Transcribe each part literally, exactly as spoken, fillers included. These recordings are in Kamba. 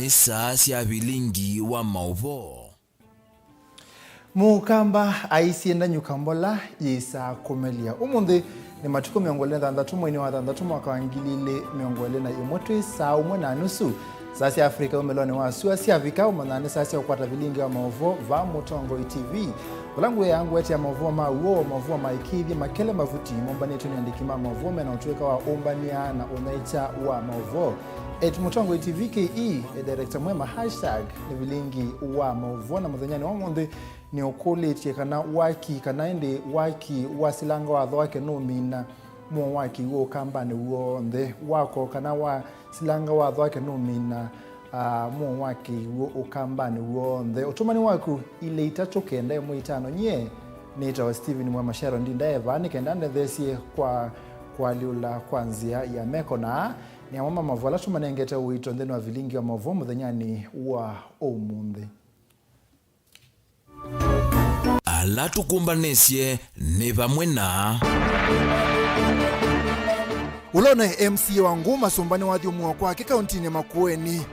Saa sya vilingi wa maũvoo. Mũkamba aisye ndanyuka mbola yĩsaa kũmelya. Ũmũnthĩ nĩ matukũ mĩongo ĩlĩ na thanthatũ mweinĩ wa thanthatũ mwaka wa ngili ilĩ mĩongo ĩlĩ na ĩmwe, twĩ saa ũmwe na nusu. Saa sya Afrika umĩlonĩ wa sua syavika, ũmanya nĩ saa sya ũkwata vilingi wa maũvoo va Mũtongoi T V. Ũla ngũĩ ya ngwete ya maũvoo ma w'o, maũvoo ma ĩkĩĩthye makele mavuti mombanĩtw'e nĩ andĩki ma maũvoo mena ũtũĩka wa ũmbany'a na ũnyaĩĩkya wa maũvoo. At Mũtongoi T V K E, e director mwema, hashtag nĩ vilingi wa maũvoo, na mũthenyanĩ wa ũmũnthĩ nĩ ũkũlĩtye kana waki, kana ĩndĩ waki wa silanga watho wake nũmina mũo wa kĩw'ũ ũkambanĩ w'onthe wako, kana wa silanga watho wake nũmina, ah, mũo wa kĩw'ũ ũkambanĩ w'onthe. Ũtũmani waku ilĩ itatũ kenda ĩmwe itano. Nyie nĩtawa Stephen Mwema Sharon Ndindaeva, nĩ kenda ndetheesye kwa kũalyũla kwa nzĩa ya meko, na nĩ amwe ma maũvoo ala tũmanengete ũito nthĩnĩ wa vilingi wa maũvoo mũthenyanĩ wa ũmũnthĩ. Ala tũkũmbanĩsye nĩ vamwe na. Ũla ũnaĩ M C A wa Ngũũ Masũmba nĩwathyũmũa kwake kaũntinĩ ya Makueni.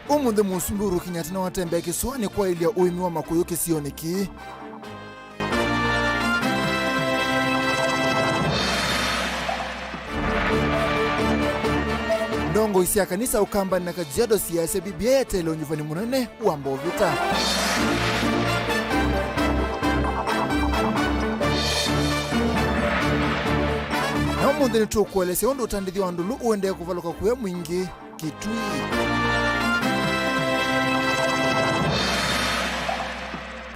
Ũmũnthĩ Mũsumbĩ Uhuru Kenyatta nĩwatembea kĩsũanĩ kwaĩlya ũĩmi wa makũyũ kĩsionĩ kĩĩ. Ndongoi sya kanisa Ũkambanĩ na Kajiado siasya B B I yeteele ũnyuvani mũnene wa Mbovita. Na ũmũnthĩ nĩtũkũelesya ũndũ ũtandĩthyo wa ndũlũ ũendee kũvalũka kũya mwingĩ Kitui.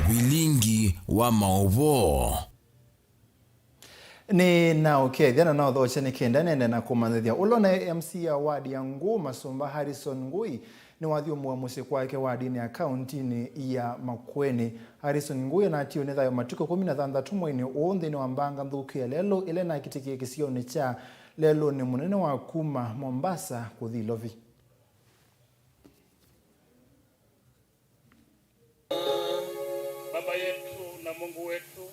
Vilingi wa maũvoo. Nĩ naũkethya na naũthokya nĩ kenda nende na kũmanyĩthya. Ũla ũnaĩ M C A wa wadi ya Ngũũ Masũmba, Harrison Ngui, nĩwathyũmũa mũsyĩ kwake wadinĩ ya kaũntinĩ ya Makueni. Harrison Ngui anatiwe nĩ thayũ matukũ ĩkũmi na thanthatũ mweinĩ ũũ nthĩnĩ wa mbanga nthũku ya lelũ ĩla ĩnakitĩkie kĩsionĩ kya lelũnĩ mũnene wa kuma Mombasa kũthi Ilovi. Baba yetu na Mungu wetu,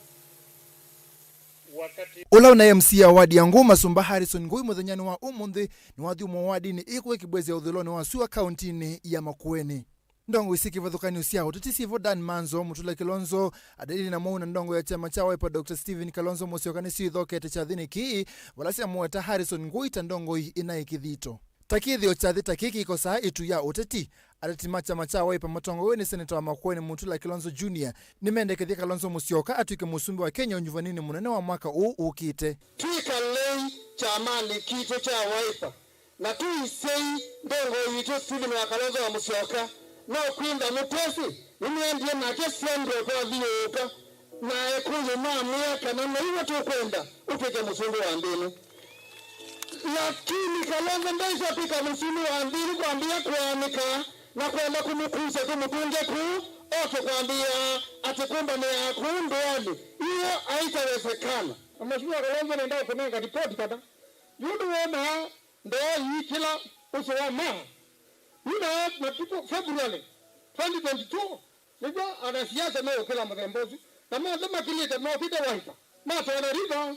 wakati Ũla ũnaĩ M C A wa wadi ya Ngũũ Masũmba, Harrison Ngui, mũthenyanĩ wa ũmũnthĩ nĩwathyũmũa wadinĩ ĩĩ kũya Kibwezi ya ũthũĩlonĩ wa sua kaũntinĩ ya Makueni. Ndongoi syĩ kĩvathũkany'o sya ũteti syĩvo, Dan Manzo, Mutula Kilonzo, Adelina Mwau na ndongoi ya kyama kya Wiper Doctor Stephen Kalonzo Musyoka nĩsyĩthokete kyathĩnĩ kĩĩ, vala syamũweta Harrison Ngui ta ndongoi ĩnaĩ kĩthito. Ta kĩthĩo, kyathĩ ta kĩĩ kĩkosaa ĩtu ya ũteti. Ateti ma kyama kya Wiper matongoew'e nĩ seneta wa Makueni Mutula Kilonzo Junior nĩmendekethya Kalonzo Musyoka atw'ĩke mũsumbĩ wa Kenya ũnyuvaninĩ mũnene wa mwaka ũũ ũkĩte. Twĩkalei kyamanĩ kitũ kya Wiper na tũisyei ndongoi witũ Stephen wa Kalonzo wa Musyoka. No kwĩntha mũtesĩ, nĩnĩendie nake Central twathyũũka, na ekũyũ mamwĩa kana naiwe tũkwenda ũtw'ĩke mũsumbĩ wa nthĩ ĩno. Lakini Kalonzo ndaisatw'ĩka mũsumbĩ wa nthĩ ĩno kwambĩĩa kũaanĩka na kwenda kũmũkusya tũmũtũnge kũu, oke kwambĩĩa atĩ kũmbanĩaa kũu ndũanĩ. Hiyo haitawezekana. Na Mheshimiwa Kalonzo nenda kũnenga ripoti kana yu nĩwonaa ndoo ii kĩla ũsĩ wa maa. Yu na matukũ February twenty twenty-two nĩw'o anasiasa meũkĩla mũthemba ũsu, na monthe makilĩte mokĩte Wiper, ma Tana River,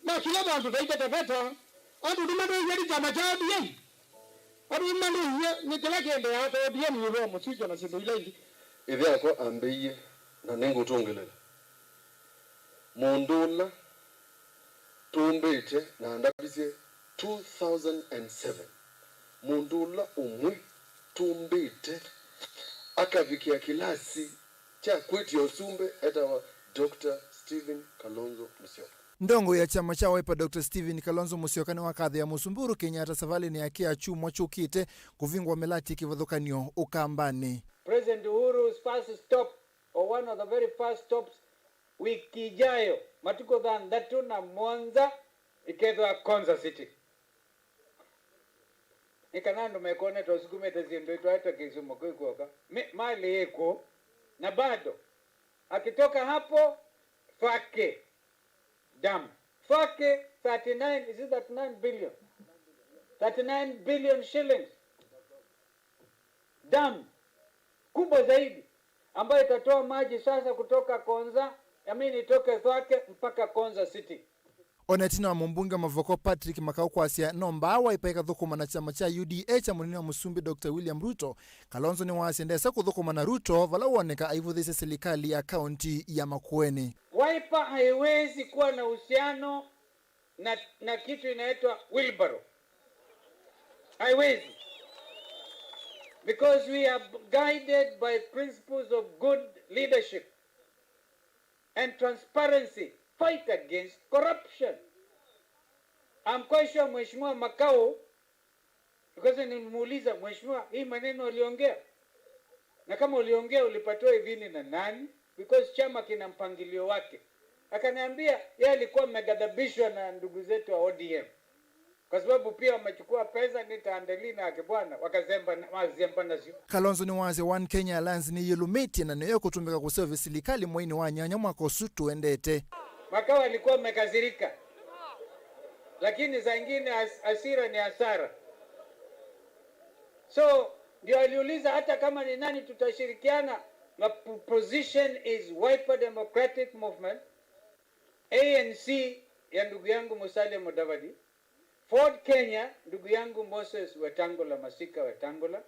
ma kĩla vandũ taita Taveta. Andũ nĩmanũie nĩ kyama kya O D M. Andũ nĩmanũie nĩ kĩla kĩendeeaa ta O D M ĩũlũ wa mũsikyo na syĩndũ ila ingĩ. Ĩthe wakwa ambĩie, na nĩngũtũngĩlĩla, mũndũ ũla tũmbĩte na andavisye two thousand and seven, mũndũ ũla ũmwe tũmbĩte akavikĩa kĩlasi kya kwĩtya ũsumbĩ etawa Doctor Stephen Kalonzo Musyoka. Ndongoi ya kyama kya Wiper Doctor Stephen Kalonzo Musyoka nĩwakathĩa Mũsumbĩ Uhuru Kenyatta savalĩnĩ yake ya kyumwa kyũkĩte kũvingũa mĩlati kĩvathũkany'o Ũkambanĩ. President Uhuru's first stop, or one of the very first stops, wiki ijayo, matukũ thanthatũ na mũonza, ikethwa Konza City. Nĩ kana andũ mekone tũsukumĩte syĩndũ itwaete kĩsumo kĩu kwoka. Mi-, mali ĩkũ? Na bado, akitoka hapo, Thwake Dam. Thwake, thirty-nine, is it thirty-nine billion? Thirty-nine billion shillings. Dam kubwa zaidi ambayo itatoa maji sasa kutoka Konza, I mean, itoke Thwake mpaka Konza City. O na ĩtina wa mũmbunge Mavoko Patrick Makau kwasya no mbaa Wiper ĩkathũkũma na kyama kya U D A kya mũnene wa mũsumbĩ Doctor William Ruto, Kalonzo nĩwasya ndesa kũthũkũma na Ruto vala woneka aivũthĩsye silikalĩ ya kaunti ya Makueni. Wiper haiwezi kuwa na uhusiano na, na kitu inaitwa wheelbarrow. Haiwezi. Because we are guided by principles of good leadership and transparency, fight against corruption. I'm quite sure Mheshimiwa Makau, because nilimuuliza, "Mheshimiwa, hii maneno uliongea? Na kama uliongea, ulipatiwa idhini na nani? Because chama kina mpangilio wake." Akaniambia, yeye alikuwa ameghadhabishwa na ndugu zetu wa O D M. Kwa sababu pia wamechukua pesa, ni Tandeli na Akibwana, wakazemba na-, wazemba nasyo. Kalonzo nĩwasya One Kenya Alliance nĩyĩlũmĩtye na nĩyo ĩkũtũmĩka kũseũvya silikalĩ mweinĩ wa nyanya mwaka ũsu tũendete. Makau alikuwa amekasirika. Lakini saa ingine has-, hasira ni hasara. So, ndio aliuliza hata kama ni nani tutashirikiana, na p-, position is Wiper Democratic Movement, A N C ya ndugu yangu Musalia Mudavadi, Ford Kenya, ndugu yangu Moses Wetangula, Masika Wetangula,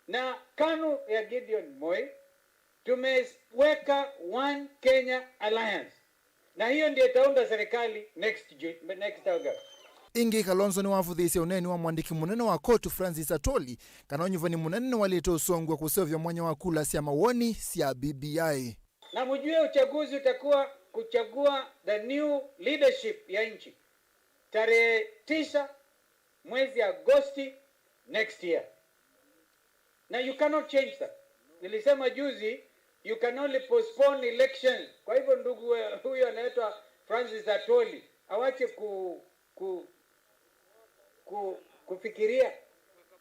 na KANU ya Gideon Moi, tumeweka One Kenya Alliance. Na hiyo ndio itaunda serikali next Ju-, next August. Ĩngĩ, Kalonzo nĩwavũthĩĩsye ũneeni wa mwandĩki mũnene wa koti Francis Atwoli kana ũnyuvani mũnene nĩwaĩlĩte ũsongw'a kũseũvya mwanya wa kula sya mawoni sya B B I. Na mjue uchaguzi utakuwa kuchagua the new leadership ya nchi tarehe tisa mwezi Agosti next year. Na you cannot change that. Nilisema juzi, you can only postpone elections. Kwa hivyo ndugu, eh, huyo anaitwa Francis Atwoli, awache ku, ku, ku, kufikiria.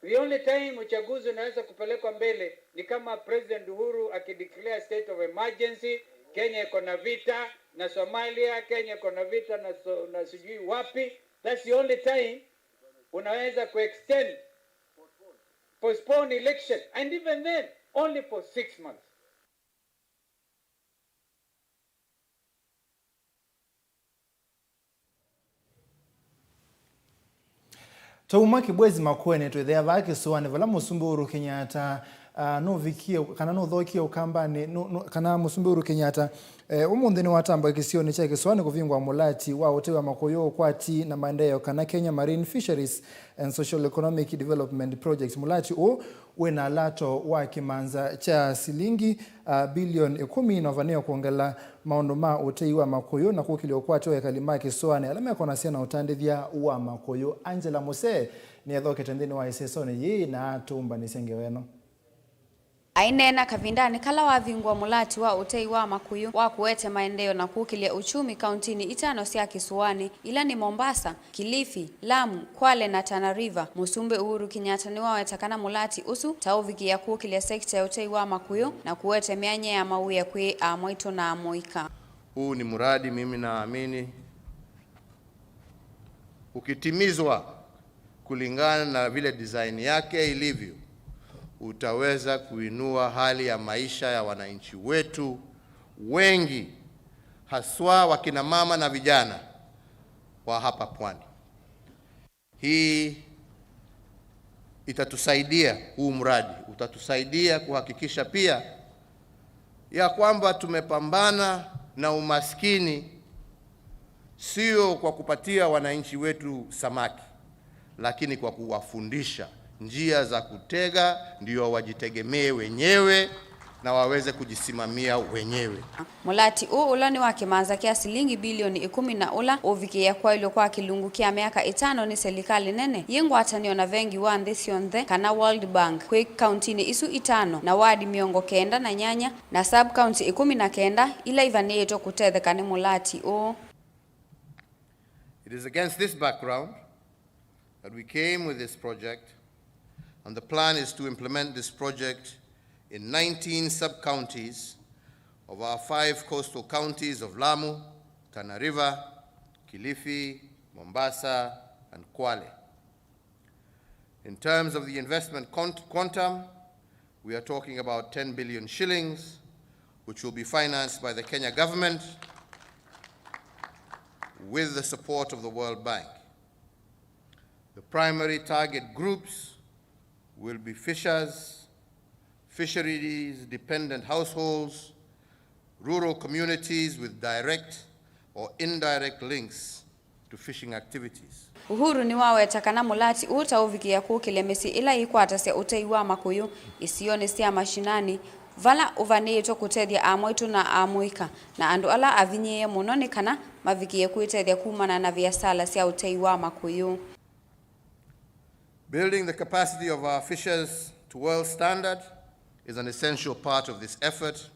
The only time uchaguzi unaweza kupelekwa mbele ni kama President Uhuru akideclare state of emergency, Kenya iko na vita na Somalia, Kenya iko na vita na so-, na sijui wapi. That's the only time unaweza kuextend, postpone election, and even then, only for six months. Twauma Kibwezi Makueni, twĩthĩa vaa kĩsũanĩ vala Mũsumbĩ Uhuru Kenyatta, ah, nũvikie, kana nũthokie Ũkambanĩ, nũ-, nũ-, kana Mũsumbĩ Uhuru Kenyatta, eh, ũmũnthĩ nĩwatambũka kĩsionĩ kya kĩsũanĩ kũvingũa mũlati wa ũtei wa makũyũ, ũkwati na maendeeo, kana Kenya Marine Fisheries and Social Economic Development Project. Mũlati ũũ wĩ na alato wa kĩmanza kya silingi, ah, bilioni ĩkũmi, na ũvanĩo kwongela maũndũ ma ũtei wa makũyũ na kũkĩlya ũkwati wa ekali ma kĩsũanĩ ala mekonasya na ũtandĩthya wa makũyũ. Angela Musee nĩethokete nthĩnĩ wa ĩsesonĩ yĩĩ na atũmbanĩsya ngewa ĩno. Aineena kavindanĩ kala wavingũa mũlati wa ũtei wa makũyũ wa kũete maendeeo na kũkĩlya uchumi kauntinĩ itano sya kĩsũanĩ, ila nĩ Mombasa, Kilifi, Lamu, Kwale na Tana River, Mũsumbĩ Uhuru Kenyatta nĩwaweta kana mũlati ũsu ta ũvikĩĩa kũkĩlya sekita ya ũtei wa makũyũ na kũete myanya ya mawĩa kwĩ amwaitũ na amũika. Huu ni mradi mimi naamini ukitimizwa kulingana na vile design yake ilivyo, utaweza kuinua hali ya maisha ya wananchi wetu wengi, haswa wakina mama na vijana wa hapa pwani. Hii itatusaidia, huu mradi utatusaidia kuhakikisha pia ya kwamba tumepambana na umaskini, sio kwa kupatia wananchi wetu samaki, lakini kwa kuwafundisha njia za kutega, ndio wajitegemee wenyewe na waweze kujisimamia wenyewe. Mũlati ũũ, ũla nĩ wa kĩmanza kya silingi bilioni ĩkũmi na ũla ũvikĩĩa kwaĩlw'a kwa kĩlungu kya myaka ĩtano nĩ selikalĩ nene yĩ ngwatanĩo na Vengi wa Nthĩ Syonthe, kana World Bank, kwĩ kauntinĩ isu itano na wadi mĩongo kenda na nyanya na sub-county ĩkũmi na kenda ila ivanĩĩtwe kũtetheka nĩ mũlati ũũ. It is against this background that we came with this project, and the plan is to implement this project in nineteen sub-counties of our five coastal counties of Lamu, Tana River, Kilifi, Mombasa, and Kwale. In terms of the investment con-, quantum, we are talking about ten billion shillings, which will be financed by the Kenya government. with the support of the World Bank. The primary target groups will be fishers, fisheries dependent households, rural communities with direct or indirect links to fishing activities. Uhuru nĩwaweta kana mũlati ũũ ta ũvikĩĩa kũkĩlya mĩsyĩ ĩla ĩkwatasya ũtei wa makũyũ isionĩ sya mashinani, vala ũvanĩĩtwe kũtethya amwaitũ na amũika, na andũ ala avinyĩĩe mũno nĩ kana mavikĩe kwĩtethya kumana na viasala sya ũtei wa makũyũ. Building the capacity of our fishers to world standard is an essential part of this effort,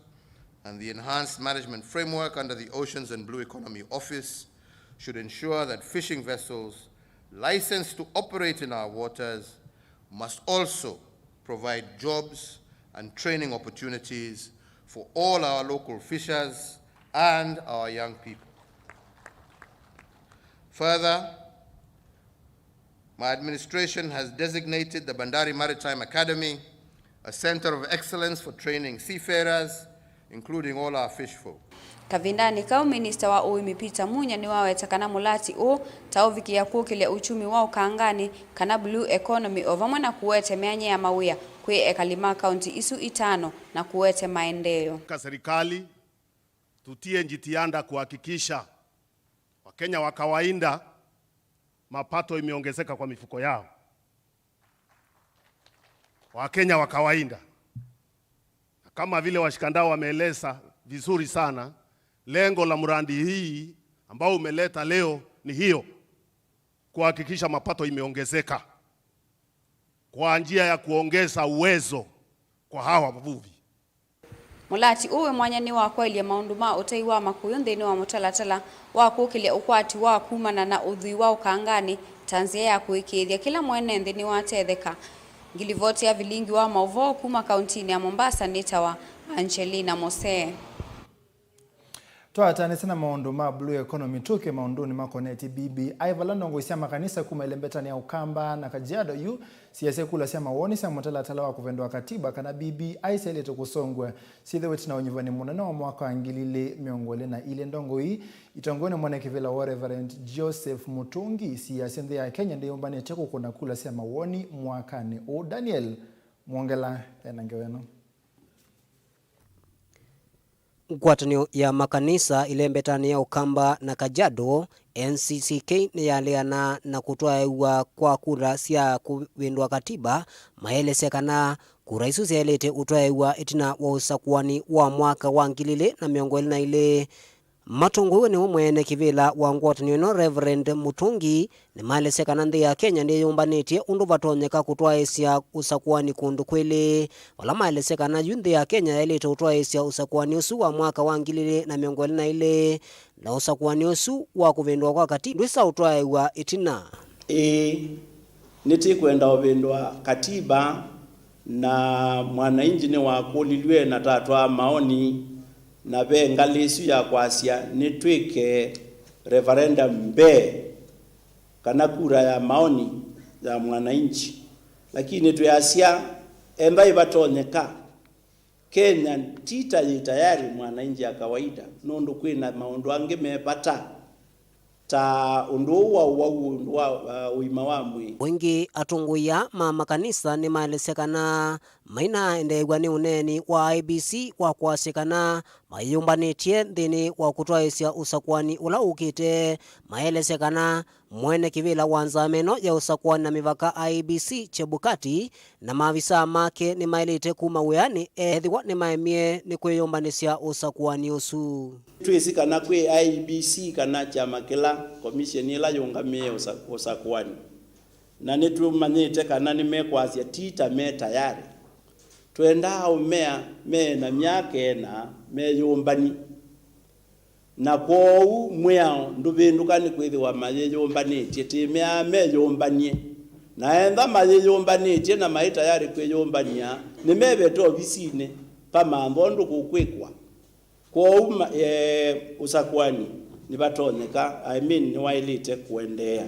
and the enhanced management framework under the Oceans and Blue Economy Office should ensure that fishing vessels licensed to operate in our waters must also provide jobs and training opportunities for all our local fishers and our young people. Further, my administration has designated the Bandari Maritime Academy a center of excellence for training seafarers, including all our fish folk. Kavindanĩ kau, minista wa ũĩmi Peter Munya nĩwaweta kana mũlati ũũ ta ũvikĩĩa kũkĩlya uchumi wa ũkanganĩ, kana blue economy, o vamwe na kũete myanya ya mawĩa kwĩ ekali ma kaunti isu itano na kũete maendeeo. Ka serikali tutie jitihada kuhakikisha Wakenya wa kawaida mapato imeongezeka kwa mifuko yao. Wakenya wa kawaida. Na kama vile washikadau wameeleza vizuri sana, lengo la mradi hii ambao umeleta leo ni hiyo, kuhakikisha mapato imeongezeka kwa njia ya kuongeza uwezo kwa hawa wavuvi. Mũlati ũũ wĩ mwanya nĩ wa kwaĩlya maũndũ ma ũtei wa makũyũ nthĩnĩ wa mũtalatala wa kũkĩlya ũkwati wa kumana na ũthwii wa ũkanganĩ ta nzĩa ya kũĩkĩĩthya kĩla mwene nthĩ nĩwatetheka. Ngilivoti ya vilingi wa maũvoo kuma kauntinĩ ya Mombasa nĩtawa Angelina Mosee. Twatanĩsya na maũndũ ma blue economy, tũke maũndũnĩ makonetye B B I, vala ndongoi sya makanisa kuma ĩlembetanĩ ya Ũkamba na Kajiado yu siasya kula sya mawoni sya mũtalatala wa kũvĩndũa katiba kana B B I syaĩlĩte kũsongw'a syĩthĩwe ĩtina wa ũnyuvani mũnene wa mwaka wa ngili ilĩ mĩongo ĩlĩ na ilĩ. Ndongoi ii itongoew'e nĩ mwene kĩvĩla wa Reverend Joseph Mutungi siasya nthĩ ya Kenya ndĩyũmbanĩtye kũkũna kula sya mawoni mwakanĩ ũũ. Daniel Mwongela ena ngewa ĩno. Ngwatanĩo ya makanisa ĩlembetanĩ ya Ũkamba na Kajiado, N C C K, nĩyaleana na kũtwaĩwa kwa kura sya kũvĩndũa katiba, maelesya kana kura isu syaĩlĩte ũtwaĩwa ĩtina wa ũsakũani wa mwaka wa ngili ilĩ na mĩongo ĩlĩ na ilĩ. Matongoew'e nĩwe mwene kĩvĩla wa ngwatanĩo ĩno, Reverend Mutungi, nĩmaelesya kana nthĩ ya Kenya nĩyũmbanĩtye ũndũ vatonyeka kũtwaĩĩsya ũsakũani kũndũ kwĩlĩ, vala maelesya kana yu nthĩ ya Kenya yaĩlĩte ũtwaĩĩsya ũsakũani ũsu wa mwaka wa ngili ilĩ na mĩongo ĩlĩ na ilĩ, na ũsakũani ũsu wa kũvĩndũa kwa katiba ndwĩsa ũtwaĩwa ĩtina. Ĩĩ, nĩtĩkwenda ũvĩndũa katiba, na mwananchi nĩwakũlilw'e na tatwaa maoni, na ve ngalĩ ĩsu ya kwasya nĩtwĩke referendum mbee, kana kura ya maoni ya mwananchi. Lakini twĩasya, enda ĩvatonyeka, Kenya ti ta yĩ tayari mwananchi ya kawaida, nũndũ kwĩna maũndũ angĩ me vata, ta ũndũ ũũ wa ũwau, ũndũ wa, uh, ũima wa mwĩĩ. Ũingĩ, atongoi aa ma makanisa nĩmaelesya kana mainaendeew'a nĩ ũneeni wa I E B C wa kwasya kana mayĩyũmbanĩtye nthĩnĩ wa kũtwaĩĩsya ũsakũani ũla ũkĩte. Maelesya kana mwene kĩvĩla wa nzama ĩno ya ũsakũani na mĩvaka I E B C, Chebukati, na mavisaa make nĩmaĩlĩte kuma wĩanĩ ethĩwa nĩmaemie nĩ kwĩyũmbanĩsya ũsakũani ũsu. Twĩsĩ kana kwĩ I E B C kana kyama kĩla, komisheni ĩla yũngamĩe ũsa-, ũsakũani, na nĩtũmanyĩte kana nĩmekwasya ti ta me tayarĩ. Twendaa ũmea me na myaka ĩna meyũmbany'e. Na kwoou mwĩao ndũvĩndũka nĩkwĩthĩwa mayĩyũmbanĩtye. Tĩmeaa meyũmbany'e. Na enda mayĩyũmbanĩtye na maĩ tayarĩ kwĩyũmbany'a, nĩmevete ovisinĩ pamanthwa ũndũ kũkwĩkwa. Kwoou ma-, eh, ũsakũani nĩvatonyeka, I mean, nĩwaĩlĩte kũendeea,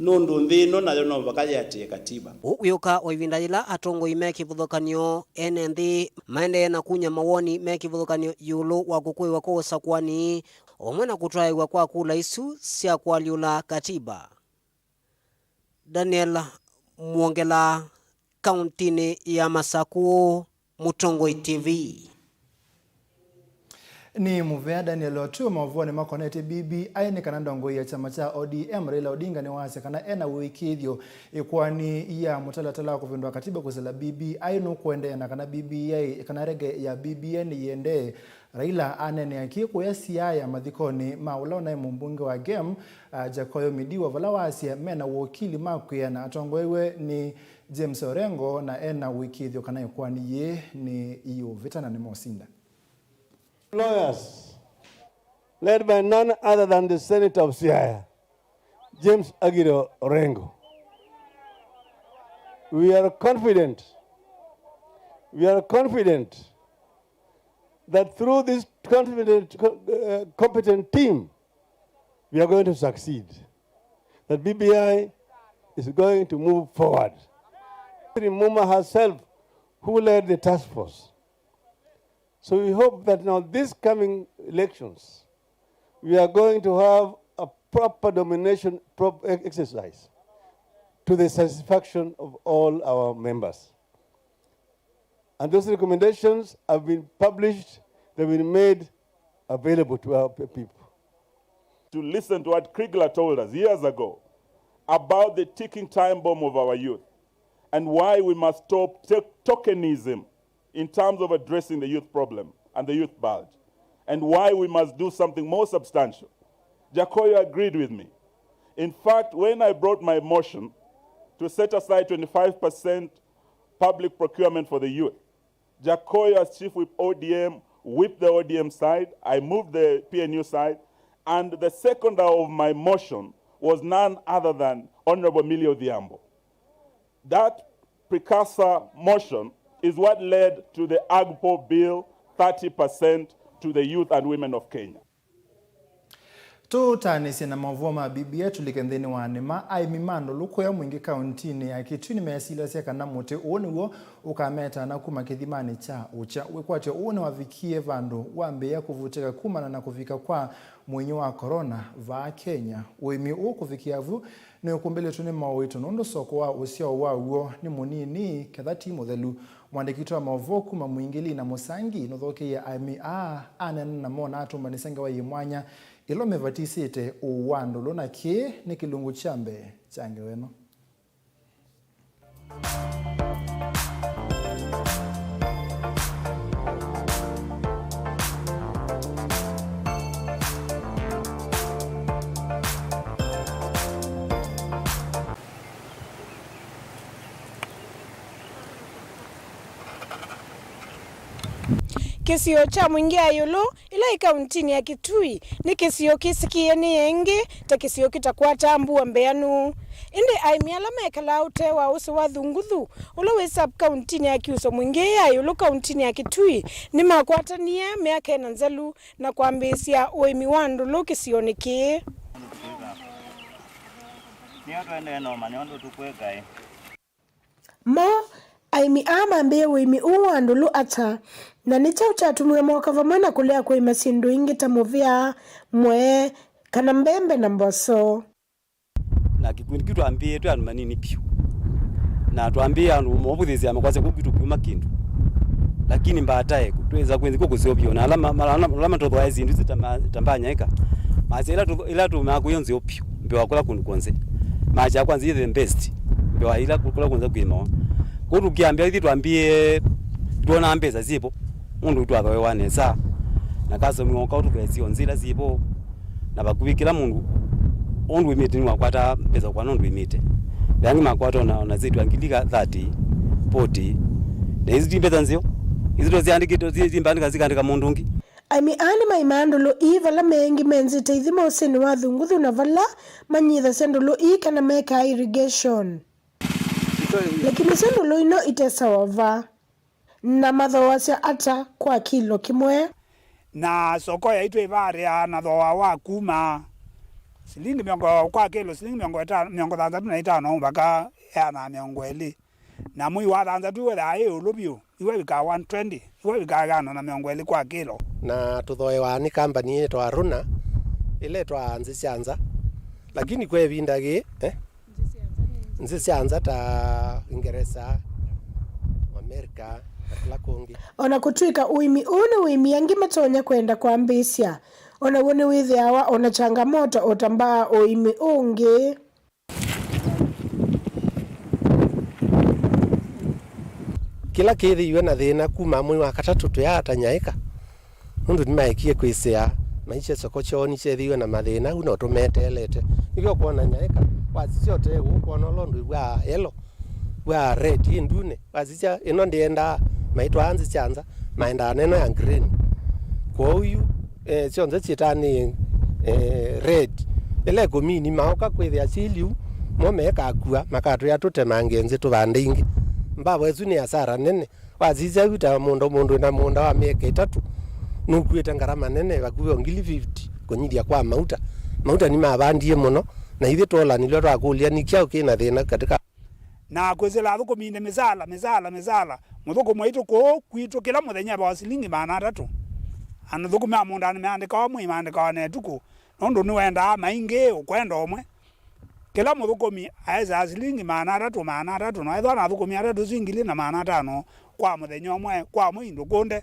nũndũ nthĩ ĩno nayo no vaka yĩatĩĩe katiba. Ũũ wĩũka o ĩvinda yĩla atongoi me kĩvathũkany'o ene nthĩ maendee na kunya mawoni me kĩvathũkany'o ĩũlũ wa kũkũĩwa kwa ũsakũani o vamwe na kũtwaĩw'a kwa kula isu sya kũalyũla katiba. Daniel Mwongela, kauntinĩ ya Masakũ, Mũtongoi T V. Nĩ mũvea Daniel Otuo. Maũvoonĩ makonetye B B I nĩ kana ndongoi ya kyama kya O D M Raila Odinga nĩwasya kana ena ũĩkĩĩthyo ĩkoani ya mũtalatala wa kũvĩndũa katiba kwĩsĩla B B I nũkũendeea na kana B B I, kana rege ya B B I nĩyĩendee. Raila aneenea kĩĩ kũya Siaya mathikonĩ ma ũla ũnaĩ mũmbunge wa Gem, a, Jakoyo Midiwa, vala waasya mena wokili ma kwĩana atongoew'e nĩ James Orengo na ena ũĩkĩĩthyo kana ĩkoani yĩĩ nĩ ĩũvĩta na nĩmosinda. Lawyers, led by none other than the Senator of Siaya, James Agire Orengo. We are confident, we are confident that through this confident, uh, competent team, we are going to succeed, that B B I is going to move forward. Muma herself, who led the task force. So we hope that now these coming elections, we are going to have a proper domination prop-, e-, exercise to the satisfaction of all our members. And those recommendations have been published, they've been made available to our pe-, people. To listen to what Kriegler told us years ago about the ticking time bomb of our youth and why we must stop to-, tokenism in terms of addressing the youth problem and the youth bulge, and why we must do something more substantial. Jakoyo agreed with me. In fact, when I brought my motion to set aside twenty-five percent public procurement for the youth, Jakoyo, as Chief Whip O D M, whipped the O D M side. I moved the P N U side. And the seconder of my motion was none other than Honorable Milly Odhiambo. That precursor motion is what led to the AGPO bill, thirty percent to the youth and women of Kenya. Tũtaanĩsye na maũvoo ma B B I, tũlike nthĩnĩ wa nĩma. Aĩmi ma ndũlũ kũya Mwingĩ kauntinĩ ya Kitui nĩmeesilasya kana mũtĩ ũũ nĩw'o ũkametaana kuma kĩthimanĩ kya ũkya. Wĩkwatyo ũũ nĩwavikie vandũ wambĩĩa kũvutĩka kumana na kũvika kwa mũinyũ wa corona vaa Kenya. Ũĩmi ũũ kũvikĩa vu nĩũkumbĩlĩtwe nĩ maũito nũndũ soko wa ũsyao waw'o nĩ mũnini, ketha ti mũthelu. Mũandĩki witũ wa maũvoo kuma Mwingĩ Lina Mũsangi nũthokeie aĩmi aa, aneena namo na atũmbanĩsya ngewa yĩ mwanya ĩla mevatisĩte ũũ wa ndũlũ, na kĩĩ nĩ kĩlungu kya mbee kya ngewa ĩno. Kĩsio kya Mwingĩ ya ĩũlũ, ĩla ĩ kauntinĩ ya Kitui, nĩ kĩsio kĩsikĩĩe nĩ engĩ ta kĩsio kĩtakwataa mbua mbeanu. Ĩndĩ aĩmi ala mekalaa ũtee wa ũsĩ wa Thunguthu, ũla wĩ sub kauntinĩ ya Kiuso Mwingĩ ya ĩũlũ kauntinĩ ya Kitui, nĩmakwatanie myaka ĩna nzelu na kwambĩĩsya ũĩmi wa ndũlũ kĩsionĩ kĩĩ. Nĩyo tũendee noma, nĩũndũ tũkwĩkaĩ. Mo, aĩmi aa mambĩĩe ũĩmi ũũ wa ndũlũ ata, na nĩ kyaũ kyatũmie moka vamwe na kũlea kũĩma syĩndũ ingĩ ta mũvĩa, mwee, kana mbembe na mboso? Na kĩkundi kĩu twambĩĩe twĩ andũ manini vyũ, na twambĩĩe andũ movũthĩĩsya makwasya kũu kwitũ kuma kĩndũ, lakini mbatae twĩsa kwĩnzĩ kũkũseo vyũ, na ala ma-, ma-, ala, ala matũthooae syĩndũ isu ta ma-, ta mbanyaĩka, masya ila tũ-, ila tũmaa kũya nzeo vyũ. Mbee wa kũla kũndũ kwonse. Macha kwa nzĩa the best. Mbee wa ila kũla kwonse kwĩmawa. Kũu tũkĩambĩa ithi twambie twona mbesa syĩvo. Mũndũ twathoewa nesa. Na customer oka ũtũvesio nzĩa ila syĩvo. Na vakuvĩ kĩla mũndũ ũndũ wĩmĩte nĩwakwata mbesa kwa nũndũ wĩmĩte. Angĩ makwata ona, ona syĩtwa ngili ka thirty, forty. Na isu ti mbesa nzeo. Isu tũsyandĩkĩte, tũsyĩmbandĩka, sikandĩka mũndũ ũngĩ. Aĩmi aa nĩmaĩmaa ndũlũ ii vala me aingĩ menzĩte ithima ũsĩnĩ wa Thunguthu na vala manyithasya ndũlũ ii kana mekaa irrigation. Lakini syo ndũlũ ino itesawa va, na mathooasya ata kwa kilo kĩmwe? Na soko yaitũ ĩvaatĩaa na thooa wa kuma silingi mĩongo kwa kilo, silingi mĩongo ĩtano, mĩongo thanthatũ na itano mpaka ĩana na mĩongo ĩlĩ. Na mwei wa thanthatũ wĩthaa ĩ ĩũlũ vyũ, iwe ĩvikaa one twenty, iwe ĩvikaa ĩana na mĩongo ĩlĩ kwa kilo. Na tũthooewa nĩ kambani yĩtawa Runa, ĩla ĩtwaa nzĩ sya nza, lakini kwa ĩvinda yĩĩ, eh, nzĩ sya nza ta Ingeresa, Amerika, na kũla kũngĩ. O na kũtw'ĩka ũĩmi ũũ nĩ ũĩmi angĩ matonya kwenda kwambĩĩsya, o naw'o nĩwĩthĩawa o na changamoto o ta mbaa ũĩmi ũngĩ. Kĩla kĩthĩiwe na thĩna kuma mwei wa katatũ tũyaata nyaĩka, nũndũ nĩmaekie kwĩsĩa, maisye soko kyoo nĩkyethĩiwe na mathĩna, u no tũmeteelete. Nĩkyo ũkwona nyaĩka, wasisya ũtee ũũ, ũkwona ũla ũndũ wĩw'aa yellow, wĩw'aa red, ĩ ndune. Wasisya, ĩno ndĩendaa, maitwaa nzĩ sya nza, maendaa na ĩno ya green. Kwoou yu, eh, syonthe syĩtanĩe, eh, red. Ĩla ĩkũmini maoka kwĩthĩa syĩ liu, mo mekakua, makatwĩa tũtemange nzĩ tũvande ingĩ. Mbavo ĩsu nĩ asara nene. Wasisya yu ta mũndũ, mũndũ wĩna mũũnda wa mĩeka ĩtatũ, nũkuĩte ngarama nene, vakuvĩ o ngili fifty kũnyithya kwa mauta. Mauta nĩmavandie mũno, na ithyĩ twolanilw'a twakũlya, nĩ kyaũ kĩ na thĩna katika Na kwĩsĩla athũkũminĩ mĩsala, mĩsala, mĩsala. Mũthũkũmi waitũ kũũ kwitũ kĩla mũthenya evawa silingi maana atatũ. Athũkũmi a mũũndanĩ meandĩkawa mwei, maandĩkawa na ĩtukũ, nũndũ nĩwendaa maingĩ ũkwenda ũmwe. Kĩla mũthũkũmi aesaa silingi maana atatũ, maana atatũ, na ethĩwa na athũkũmi atatũ, si ngili na maana atano kwa mũthenya ũmwe, kwa mwei ndũkũnde.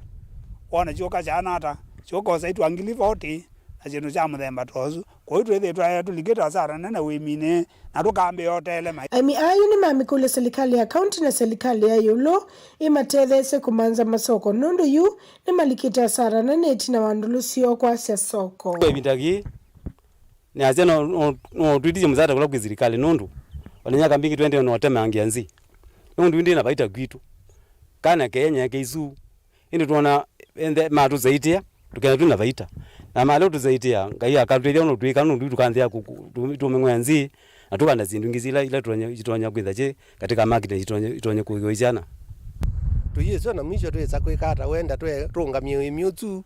Wone syũka syaana ata? Syũka ũsaitwa ngili forty, na syĩndũ sya mũthemba ta ũsu. Kwoou twĩthĩĩtwe tũlikĩte asara nene ũĩminĩ, na tũkambĩĩa ũteele mai. Aĩmi ayu nĩmamĩkũlya silikalĩ ya kaunti na silikalĩ ya ĩũlũ ĩmatetheesye kũmanza masoko, nũndũ yu nĩmalikĩte asara nene ĩtina wa ndũlũ syoo kwasya soko. Kwa ĩvinda yĩĩ, nĩasya no, no, no twĩtĩsye mũsaada kũla kwĩ silikalĩ, nũndũ ona myaka mbingĩ twaendee no ũtemangia nzĩ, nũndũ yu ndĩ na vaita kwitũ. Kana keenyeke isu. Ĩndĩ twona enthe matũsaitĩa, tũkenda twĩ na vaita. Na malea ũtũsaitĩa, Ngai akatwĩthya ũndũ twĩka, nũndũ tũkanthĩa kũ-, kũ-, tũ-, tũmĩng'wea nzĩ, na tũvanda syĩndũ ingĩ ila, ila tũtonya, itonya kwĩtha kyĩ katika market, itonya, itonya kũĩwa syana. Tũyĩswa na mwisho twĩsa kwĩka ata wenda twe-, tũũngamye ũĩmi ũsu,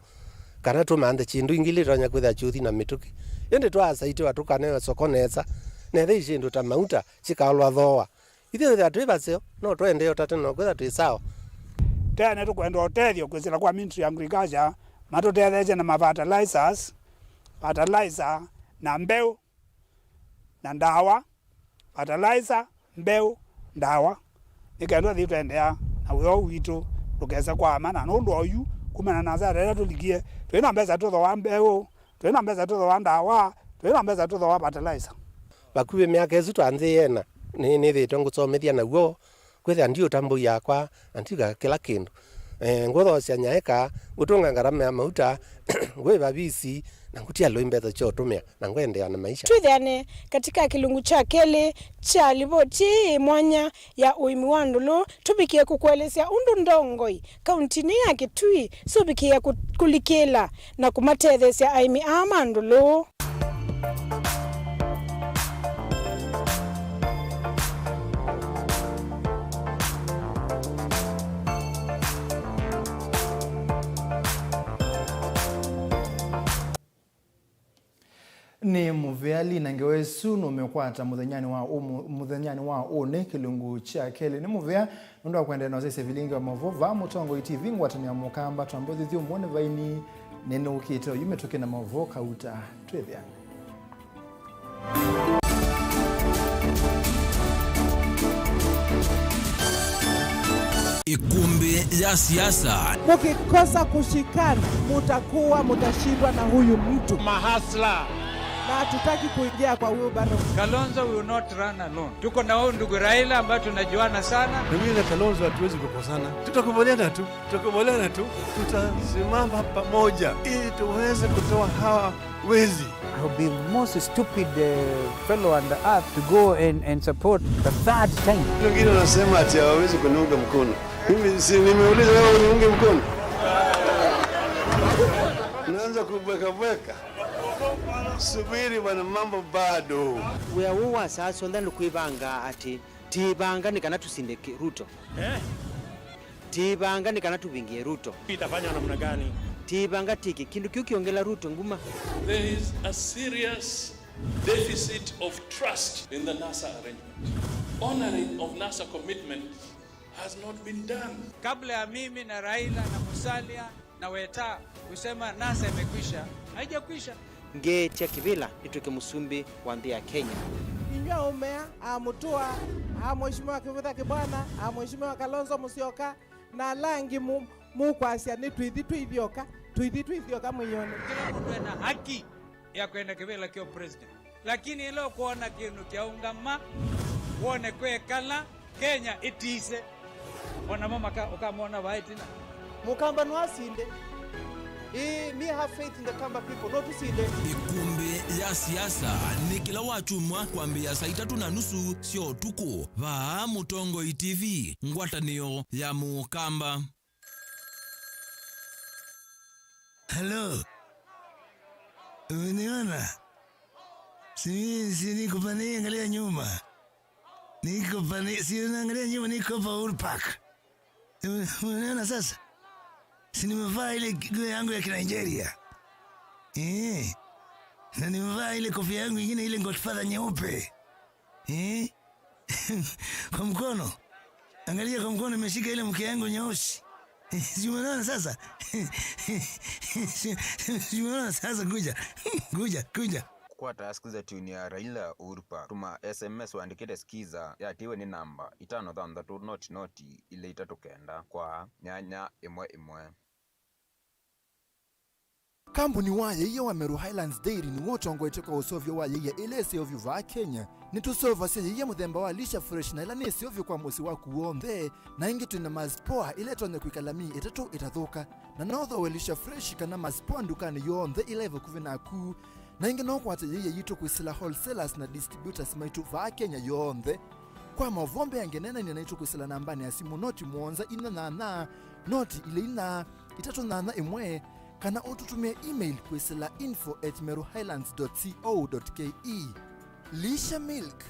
kana tũmanthe syĩndũ ingĩ ila itonya kwĩtha kyũthi na mĩtũkĩ. Ĩndĩ twaasaitĩwa tũkanewa soko nesa, na ethei syĩndũ ta mauta syĩkaolwa thooa. Ithyĩ twĩthĩwa twĩ vaseo, no tũendee o ta tene, no kwĩthwa twĩ sawa. Tene tũkwenda ũtethyo kwĩsĩla kwa Ministry ya Agriculture, matũtetheesye na ma fertilizers, fertilizer, na mbeũ, na ndawa, fertilizer, mbeũ, ndawa, nĩ kenda twĩthĩe tũendeea na wĩa ũũ witũ ndũkese kwama, na nũndũ oyu, kumana na asara ĩla tũlikie, twĩ na mbesa tũthooa mbeũ, twĩ na mbesa tũthooa ndawa, twĩ na mbesa tũthooa fertilizer. Vakuvĩ myaka ĩsu twanzĩĩe na nĩ-, nĩthĩĩtwe ngũsomethya naw'o, kwĩthĩa ndiũta mbũi yakwa, na ndiũka kĩla kĩndũ. Eh, ngũthoosya nyaĩka, ngũtũnga ngarama ya mauta, ngwĩva visi, na ngũtialũi mbesa sya ũtũmĩa, na ngwendeea na maisha. Twĩthĩane katika kĩlungu kya kelĩ kya livoti ĩĩ mwanya ya ũĩmi wa ndũlũ, tũvikĩe kũkũelesya ũndũ ndongoi kauntinĩ ya Kitui syũvikĩe kũ-, kũlikĩla na kũmatetheesya aĩmi aa ma ndũlũ. Nĩ mũvea Lina ngewa ĩsu nũmĩkwata mũthenyanĩ wa ũmũ-, mũthenyanĩ wa ũnĩ kĩlungu kya kelĩ. Nĩ mũvea nũndũ wa kũendeea na ũsyaĩĩsya vilingi wa maũvoo vaa Mũtongoi T V, ngwatanĩo ya Mũkamba, twambe ũthyũmũonĩ vaini nĩnũkĩte oyu mĩtũkĩ na maũvoo kauta. Twĩthĩane. Ikumbi ya siasa. Mkikosa kushikana, mutakuwa, mutashindwa na huyu mtu. Mahasla. Na hatutaki kuingia kwa wheelbarrow. Kalonzo will not run alone. Tuko na huyu ndugu Raila ambaye tunajuana sana. Mimi na Kalonzo hatuwezi kukosana. Tutakubaliana tu. Tutakubaliana tu. Tutasimama pamoja ili tuweze kutoa hawa wezi. I would be most stupid, uh, fellow on the earth to go and, and support the third time. Wengine wanasema ati hawawezi kuniunga mkono. Mimi si nimeuliza wewe uniunge mkono? Naanza kubweka bweka. Subiri bwana, mambo bado. Wĩa ũũ wa saa syonthe nĩ kwĩvanga atĩ, tĩĩvanga nĩ kana tũsinde kĩ-, Ruto. Eh? Tĩĩvanga nĩ kana tũvingie Ruto. Itafanywa namna gani? Tĩĩvanga tĩke kĩndũ kĩu kĩongela Ruto nguma. There is a serious deficit of trust in the NASA arrangement. Honoring of NASA commitments has not been done. Kabla ya mimi na Raila na Musalia na Weta kusema NASA imekwisha, haijakwisha. Ngeetya Kĩvĩla nĩtw'ĩke mũsumbĩ wa nthĩ ya Kenya. Inyw'ĩ aũme aa, a Mũtũa, a Mheshimiwa Kĩvutha Kĩbwana, a Mheshimiwa Kalonzo Musyoka, na ala angĩ mu-, mũkwasya nĩ tũithi twĩ ithyoka, tũithi twĩ ithyoka mwĩĩonĩ. Kĩla mũndũ ena haki ya kwenda kĩvĩla kya president, lakini ĩla ũkwona kĩndũ kyaũngama, wone kwekala, Kenya ĩtise, o namo maka-, ũkamona vaa ĩtina. Mũkamba no asinde. Ĩĩ, me have faith in the Kamba people. No tũsinde. Ĩkumbĩ ya siasa nĩ kĩla wakyumwa kwambĩĩa saa itatũ na nusu sya ũtukũ. Vaa Mũtongoi T V, ngwatanĩo ya Mũkamba. Hello. Umeniona? Si, si niko pale, angalia nyuma. Niko pale, si unaangalia nyuma, niko hapa Uhuru Park. Ume-, umeona sasa? Si nimevaa ile nguo yangu ya Kinigeria? Eh. Na nimevaa ile kofia yangu ingine, ile Godfather nyeupe. Eh. Kwa mkono. Angalia kwa mkono, nimeshika ile mke yangu nyeusi. Si umeona sasa? Si, si umeona sasa? Kuja. Kuja, kuja. Kũkwata skiza tune ya Raila Uhuru Park, tũma S M S ũandĩkĩte skiza yatĩĩwe nĩ namba itano thanthatũ noti noti ilĩ itatũ kenda kwa nyanya ĩmwe ĩmwe. Kambuni wa yaia wa Meru Highlands Dairy nĩw'o ũtongoetye kwa ũseũvyo wa yaia ĩla ĩseũvyu vaa Kenya. Nĩtũseũvasya yaia mũthemba wa Lisha Fresh na ĩla nĩ ĩseũvyo kwa mũsyĩ waku w'onthe, na ĩngĩ twĩ na Mast Power ĩla ĩtonya kwĩkala myei ĩtatũ ĩtathũka. Na no ũthooe Lisha Fresh kana Mast Power ndukanĩ yonthe ĩla ĩ vakuvĩ naku. Na ĩngĩ no ũkwate yaia yitũ kwĩsĩla wholesalers na distributors maitũ vaa Kenya yonthe. Kwa maũvoo mbeange, neenany'a naitũ kwĩsĩla nambanĩ ya simũ noti mũonza inya nyanya, noti ilĩ inya, itatũ nyanya ĩmwe, kana ũtũtũmĩe email kwĩsĩla info at meruhighlands dot co dot ke. Lisha Milk,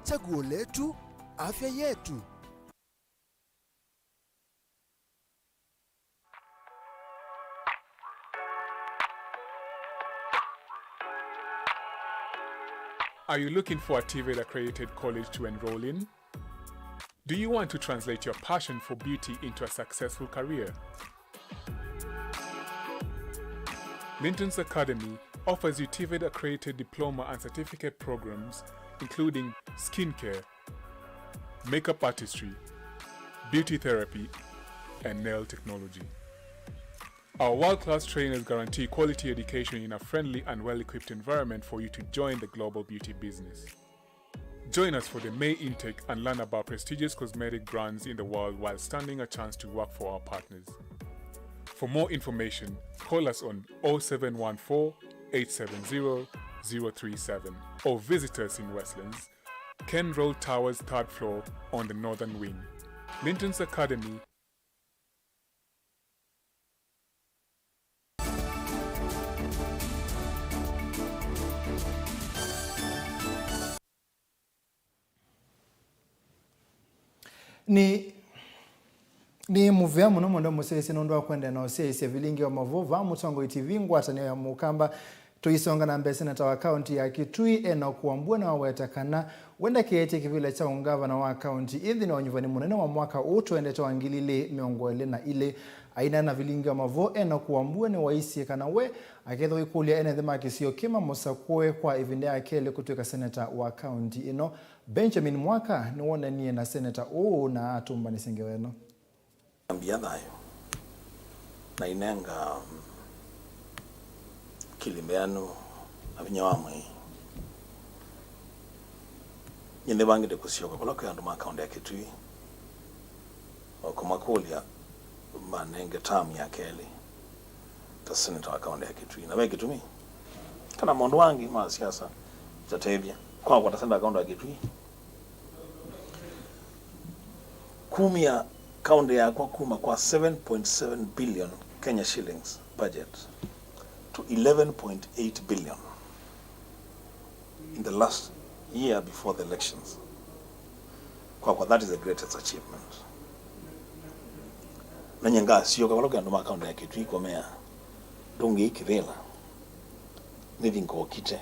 chaguo letu, afya yetu. Are you looking for a TVET accredited college to enroll in? Do you want to translate your passion for beauty into a successful career? Linton's Academy offers you TVET accredited diploma and certificate programs, including skincare, makeup artistry, beauty therapy, and nail technology. Our world-class trainers guarantee quality education in a friendly and well-equipped environment for you to join the global beauty business. Join us for the May intake and learn about prestigious cosmetic brands in the world while standing a chance to work for our partners. For more information, call us on oh seven one four, eight seven zero, zero three seven or visit us in Westlands, Ken Road Towers, third floor, on the northern wing. Linton's Academy. Nĩ, nĩ mũvea mũno mũndũ mũsyaĩĩsya nũndũ wa kũendeea na ũsyaĩĩsya vilingi wa mavũũ vaa Mũtongoi T V, ngwatanĩo ya Mũkamba. Tũisonga na mbee, seneta wa kaũnti ya Kitui, Enock Wambua, nĩwaweta kana we ndakeetye kĩvĩla kya ũngavana wa kaũnti ĩĩ nthĩnĩ wa ũnyuvani mũnene wa mwaka ũũ tũendete wa ngili ilĩ mĩongo ĩlĩ na ilĩ. Aineena na vilingi wa mavũũ, Enock Wambua nĩwaisye kana we akethĩwa aikũlya ene nthĩ ma kĩsio kĩĩ mamũsakũe kwa ĩvinda ya kelĩ kũtw'ĩka seneta wa kaũnti ĩno. Benjamin Mwaka nĩwonanie na seneta ũũ na atũmbanĩsye ngewa ĩno. Ambia thayũ, na inenga, mm, kĩlĩ mbeanu na vinya wa mwĩĩ. Nyie nĩvangĩte kũsyoka kũla kwĩ andũ ma kaũnti ya Kitui, o kũmakũlya manenge term ya kelĩ ta seneta wa kaũnti ya Kitui. Na ve kĩtumi kana maũndũ angĩ ma siasa itatethya kwakwa ta seneta wa kaũnti ya Kitui. Kumya kaũnti yakwa kuma kwa seven point seven billion Kenya shillings budget to eleven point eight billion in the last year before the elections. Kwakwa, that is the greatest achievement. Na nyie ngasyoka vala kwĩ andũ ma kaũnti ya Kitui kũmea, ndũngĩi kĩvĩla, nĩthi ngokite,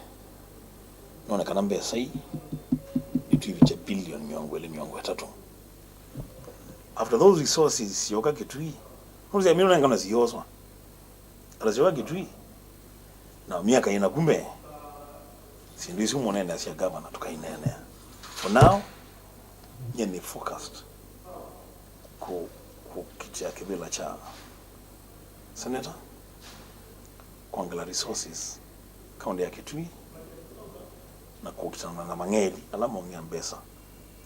none kana mbesa ii nĩtwĩvikya bilioni mĩongo ĩlĩ, mĩongo ĩtatũ. After those resources syoka Kitui, nũsya mĩnenga na sioswa. Atasyoka Kitui, Na myaka ĩna kuma, syĩndũ isu mũneenea sya gavana tũkaineenea. For now, nyie nĩ focused ku-, kũkitĩa kĩvĩla kya senator, kwongela resources kaunti ya Kitui, na kũkitana na mang'eli ala maũmĩa mbesa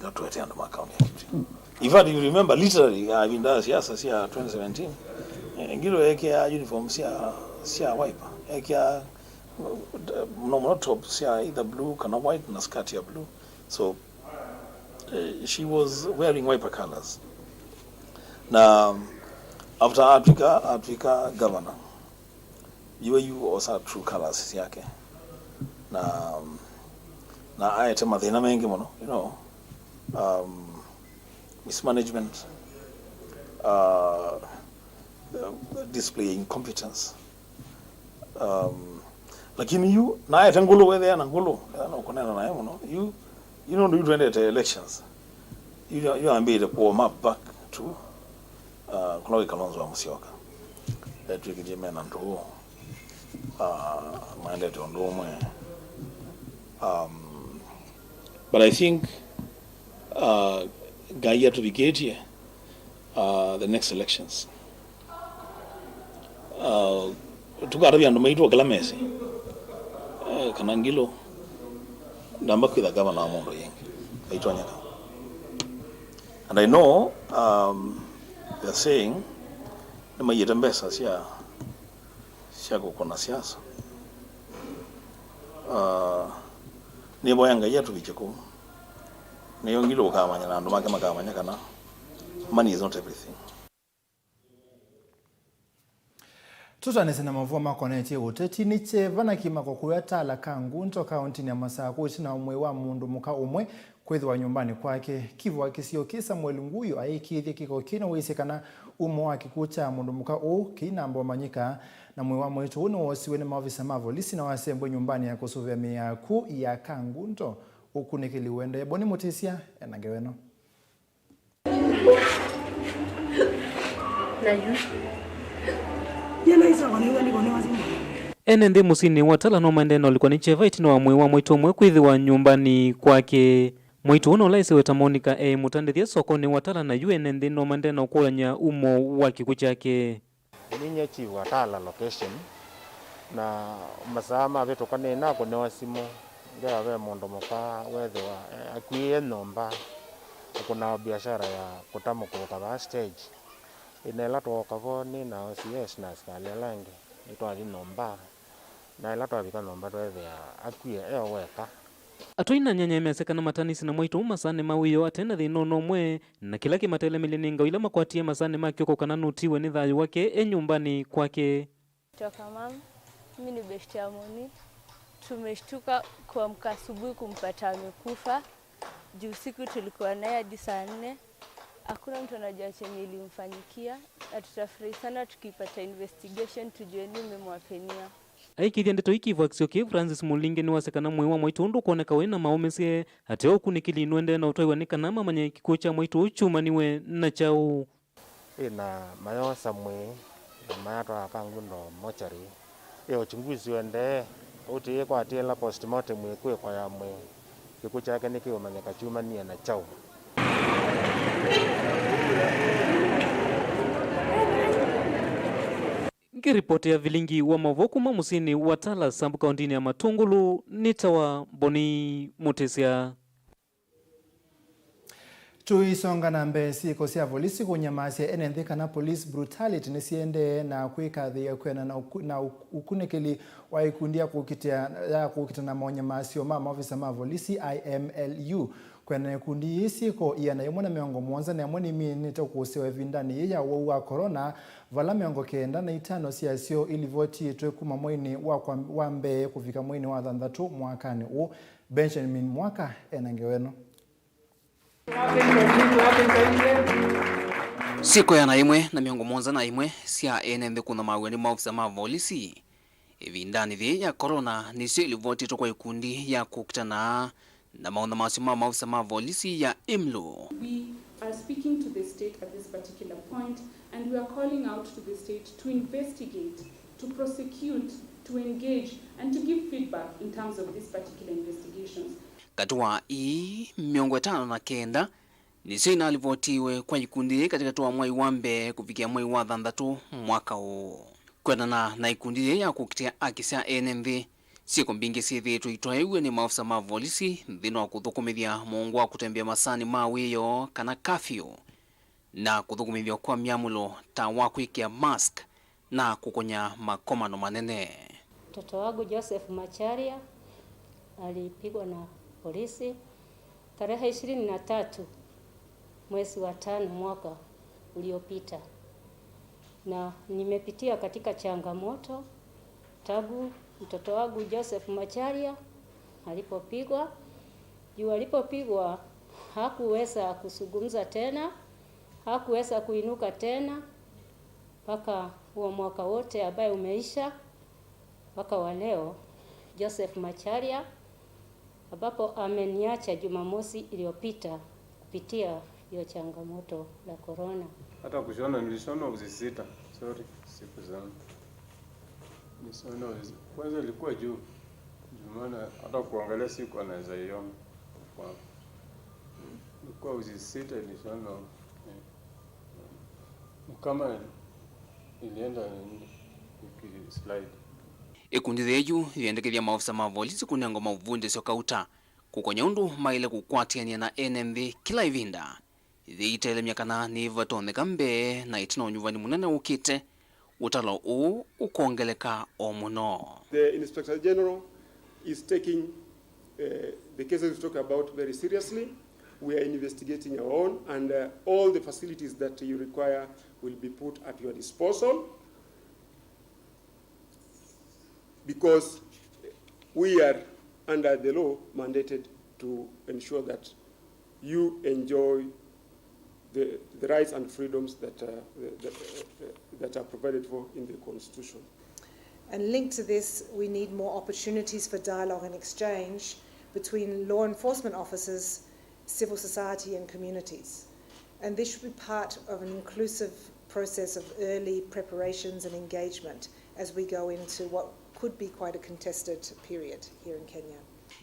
ila tũetee andũ ma kaunti ya Kitui. In fact, you remember, literally, avindaa siasa sya twenty seventeen, eh, Ngilu ekĩaa uniform sya, sya Wiper, ekĩaa, uh, no, no, top sya either blue kana white na skirt ya blue. So, eh, she was wearing Wiper colors. Na after atwika, atwika governor, U A U osa true colors syake. Na, na aete mathĩna maingĩ mũno, you know, um, mismanagement, uh, display incompetence. Um, lakini yu, na aete Ngulu, wethĩa na Ngulu, ethĩa no kũneena naye mũno. Yu, yu nũndũ yu twendete elections. Yu, yu ambĩte kũ warm up back to, uh, kũla wĩ Kalonzo wa Musyoka. Etw'ĩkĩthye mena ndũũ. Uh, maendete ũndũ ũmwe. Um, but I think, uh, Ngai atũvikĩtye, uh, the next elections. Uh, tũkatavya andũ maitũ o kĩla mesĩ, uh, kana Ngilu ndamba kwĩtha gavana wa mũndũ yĩngĩ, aitonyeka. And I know, um, they're saying nĩmaiĩte mbesa sya, sya kũkũna siasa. Uh, nĩvoya Ngai atũvikye kũu. Nĩyo Ngilu ũkamanya na andũ make makamanya kana money is not everything. Tũtanĩsye na mavũa makonetye ũteti, nĩ kyeva na kĩmako kũya Tala Kangundo kaũntinĩ ya Masakũ ĩtina wa mwĩĩ wa mũndũ mũka ũmwe kwĩthĩwa nyũmbanĩ kwake. Kivwa kĩsio kĩ Samuel Nguyo aĩkĩĩthye kĩko kĩĩ na wĩsĩ kana umo wa kĩkw'ũ kya mũndũ mũka ũũ kĩinamba ũmanyĩka, na mwĩĩ wa mwĩĩtu ũũ nĩwoosiwe nĩ maovisa ma volisi na wasembwe nyũmbanĩ ya kũsũvĩa mĩĩ ya akw'ũ ya Kangundo. Ũkunĩkĩli ũendee. Boni Mũtĩsya ena ngewa ĩno. Ene nthĩ mũsyĩnĩ wa Tala no maendee na ũlikwa nĩ kyeva ĩtina wa mwĩĩ wa mwĩĩtu ũmwe kwĩthĩwa nyũmbanĩ kwake. Mwĩĩtu ũũ no ũla wĩsĩwe ta Monica e mũtandĩthya sokonĩ wa Tala, na yu ene nthĩ no maendee na ũkũlany'a umo wa kĩkw'ũ kyake. Nĩ nyie chief wa Tala location, na masaa mavĩtũka nĩnakũnĩwa simũ, ngea ve mũndũ mũka wethĩwa, eh, akuĩe nyũmba, akũnaa biashara ya kũta mũkũka vaa stage. Ĩna ĩla twooka vo, nĩ na O C S na asikalĩ ala angĩ, nĩtwathi nyũmba, na ĩla twavika nyũmba tweethĩa akuĩe e o weka. Atũi na anyanya mesĩ kana matanĩsye na mwĩĩtu ũũ masaanĩ ma wĩoo ate na thĩna o na ũmwe, na kĩla kĩmatelemelye nĩ ngau ila makwatie masaanĩ ma kĩoko kana nũtiwe nĩ thayũ wake e nyũmbanĩ kwake. Toka mama, mimi ni beshte ya Moni. Tumeshtuka kuamka asubuhi kumpata amekufa. Juu usiku tulikuwa naye hadi saa nne. Hakuna mtu anajua chenye ilimfanyikia, na tutafurahi sana tukipata investigation tujue nini imemwapenia. Aikĩthya ndeto ii kĩvwakisyo kĩĩ, Francis Mũlinge nĩwasya kana mwĩĩ wa mwĩĩtu ũũ ndũkwoneka wĩ na maũmĩsye, ateo ũkunĩkĩli nũendee na ũtwaiwa nĩ kana mamanye kĩkw'ũ kya mwĩĩtu ũũ kyumanĩwe na kyaũ. Ĩ na mayoosa mwĩĩ na mayatwaa Kangundo mochari. Ĩ uchunguzi ũendee, ũu tũyĩkwatĩla postmortem ĩkwĩkwa ya mwĩĩ. Kĩkw'ũ kyake nĩkĩũmanyĩka kyumanie na kyaũ. Ngĩripotĩa vilingi wa maũvoo kuma mũsyĩnĩ wa Tala Sub kaũntinĩ ya Matungulu, nĩtawa Boni Mũtĩsya. Tũisonga na mbee, syĩko sya volisi kũnyamaasya ene nthĩ kana police brutality nĩsiendee na kwĩkathĩĩa kwĩana na ũku-, na ũku-, ũkunĩkĩli wa ikundi ya kũkitĩa, ya kũkitana na monyamaasyo ma maovisa ma volisi, I M L U. Kwĩana na ikundi ii, syĩko ĩana yĩmwe na mĩongo mũonza na ĩmwe nĩminĩte kũsĩwa ĩvindanĩ yĩĩ ya ũwau wa corona, vala mĩongo kenda na itano syasyo ilivotitwe kuma mweinĩ wa kwa-, wa mbee kũvika mweinĩ wa thanthatũ mwakanĩ ũũ. Benjamin Mwaka ena ngewa ĩno. Syĩko ĩana yĩmwe na mĩongo mũonza na ĩmwe sya ene nthĩ kũnyamaaw'a nĩ maovisa ma volisi ĩvindanĩ yĩĩ ya corona nĩsyo ilivotitwe kwa ikundi ya kũkitana na maũnyamaasyo ma maovisa ma volisi ya I M L U. We are speaking to the state at this particular point, and we are calling out to the state to investigate, to prosecute to engage and to give feedback in terms of these particular investigations. Katĩ wa ii mĩongo ĩtano na kenda nĩsyo inalivotiwe kwa ikundi yĩĩ katĩkatĩ wa mwai wa mbee kũvikĩa mwai wa thanthatũ mwaka ũũ. Kwendana na ikundi yĩĩ ya kũkitĩa aki sya ene nthĩ, syĩko mbingĩ syĩthĩĩtwe itwaĩw'e nĩ maofisa ma volisi nthĩnĩ wa kũthũkũmĩthya mũongo wa kũtembea masaanĩ ma wĩoo kana curfew, na kũthũkũmĩthw'a kwa myamũlo ta wa kwĩkĩa mask na kũkonya makomano manene. Mtoto wangu Joseph Macharia alipigwa na polisi tarehe ishirini na tatu mwezi wa tano mwaka uliopita, na nimepitia katika changamoto tangu mtoto wangu Joseph Macharia alipopigwa. Juu alipopigwa hakuweza kuzungumza tena, hakuweza kuinuka tena mpaka huo mwaka wote ambaye umeisha, mpaka wa leo, Joseph Macharia, ambapo ameniacha Jumamosi iliyopita kupitia hiyo changamoto la corona. Hata kushona nilishona uzi sita. Sorry, siku zangu. Nilishona uzi. Kwanza ilikuwa juu. Juu maana hata kuangalia siku anaweza iona. Kwa. Ilikuwa uzi sita nilishona. Eh. Ni kama ilienda ikislide. Ĩkundi yĩĩ yu yĩendekethya maofisa ma volisi kũnengwa maũvundĩsyo kauta kũkonya ũndũ maĩle kũkwatĩanĩa na ene nthĩ kĩla ĩvinda, yĩitelemya kana nĩvatonyeka mbee na ĩtina wa ũnyuvani mũnene ũkĩte, ũtalo ũũ ũkongeleka o mũno. The Inspector General is taking uh, the cases we talk about very seriously. We are investigating our own, and uh, all the facilities that you require will be put at your disposal because we are, under the law, mandated to ensure that you enjoy the, the rights and freedoms that, uh, that, uh, that are provided for in the Constitution. And linked to this, we need more opportunities for dialogue and exchange between law enforcement officers, civil society and communities. And this should be part of an inclusive process of early preparations and engagement as we go into what could be quite a contested period here in Kenya.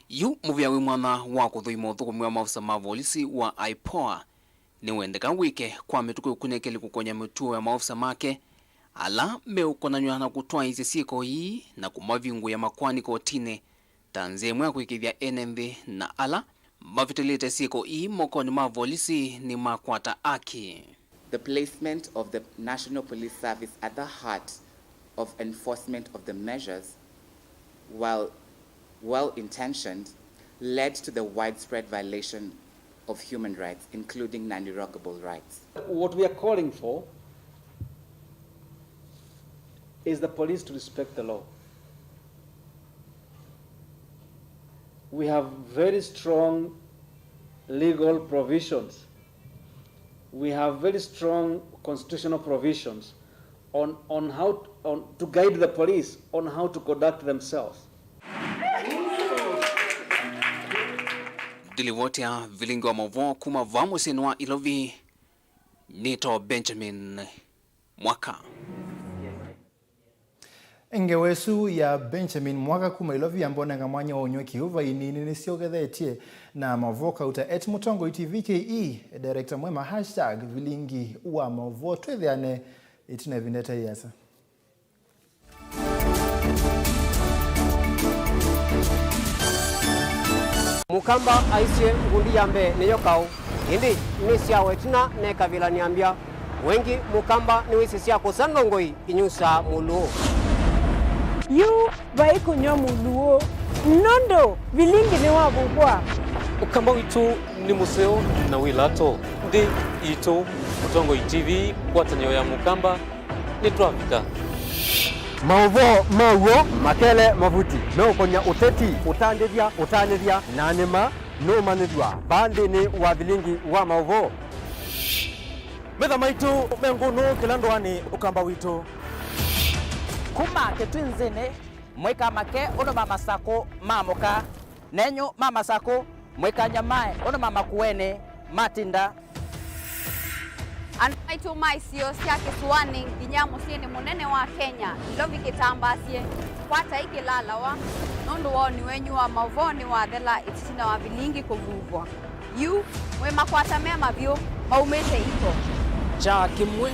Yu mũvĩa wĩ mwanya wa kũthũima ũthũkũmi wa maofisa ma volisi wa IPOA nĩwendeka wĩke kwa mĩtũkĩ ũkunĩkĩli kũkonya mĩtuo ya maofisa make ala meũkonanw'a na kũtwaĩĩsya syĩko ii na kũmavingũĩa makoani kotinĩ ta nzĩa ĩmwe ya kũĩkĩĩthya ene nthĩ na ala mavĩtĩlĩte syĩko ii mokonĩ ma volisi nĩmakwata aki. The placement of the National Police Service at the heart of enforcement of the measures, while well-intentioned, led to the widespread violation of human rights, including non-derogable rights. What we are calling for is the police to respect the law. We have very strong legal provisions. We have very strong constitutional provisions on, on how to, on, to guide the police on how to conduct themselves. Ndilivoti ya vilingi wa mauvoo kuma vaa mũsyĩnĩ wa Ilovi nĩtawa Benjamin Mwaka. Ngewa ĩsu ya Benjamin Mwaka kuma Ilovi yamboneka mwanya wa ũnyw'a kĩu vai nini nĩsyokethetye na mauvoo kauta at Mũtongoi T V K E, director mwema, hashtag vilingi wa mauvoo. Twĩthĩane ĩtina ĩvinda ĩte yĩasa. Mũkamba aisye ngundi ya mbee nĩyo kaũ, ĩndĩ nĩsyawa ĩtina nekavĩla nĩambya. Wengĩ Mũkamba nĩwĩsĩ sya kũsa ndongoi inyusaa mũlũũ. Yu vai kũnyw'a mũlũũ nũndũ vilingi nĩwavukwa. Ũkamba witũ nĩ mũseo na wĩ lato. Nthĩ yitũ, Mũtongoi T V, ngwatanĩo ya Mũkamba, nĩtwavika. Maũvoo ma w'o makele mavuti meũkonya ũteti, ũtandĩthya, ũtanĩthya, na nĩ ma nũũmanyĩthw'a vaa nthĩnĩ wa vilingi wa maũvoo. Metha maitũ me ngũnũ kĩla ndũanĩ Ũkamba witũ. Kuma kĩtwinzĩnĩ, mwĩka make ũndũ ma masakũ ma mũka. Nenyu ma masakũ, mwĩkany'a maĩ ũndũ ma makuenĩ matinda. Andũ maitũ ma isio sya kĩsũanĩ nginya mũsyĩnĩ mũnene wa Kenya, Nairobi kĩtambaasye, kwatai kĩlalawa, nũndũ woni wenyu wa maũvoo nĩwathela ĩtina wa vilingi kũvuvwa. Yu mwĩ makwata me mavyũ maumĩte iko. Kyaa kĩmwe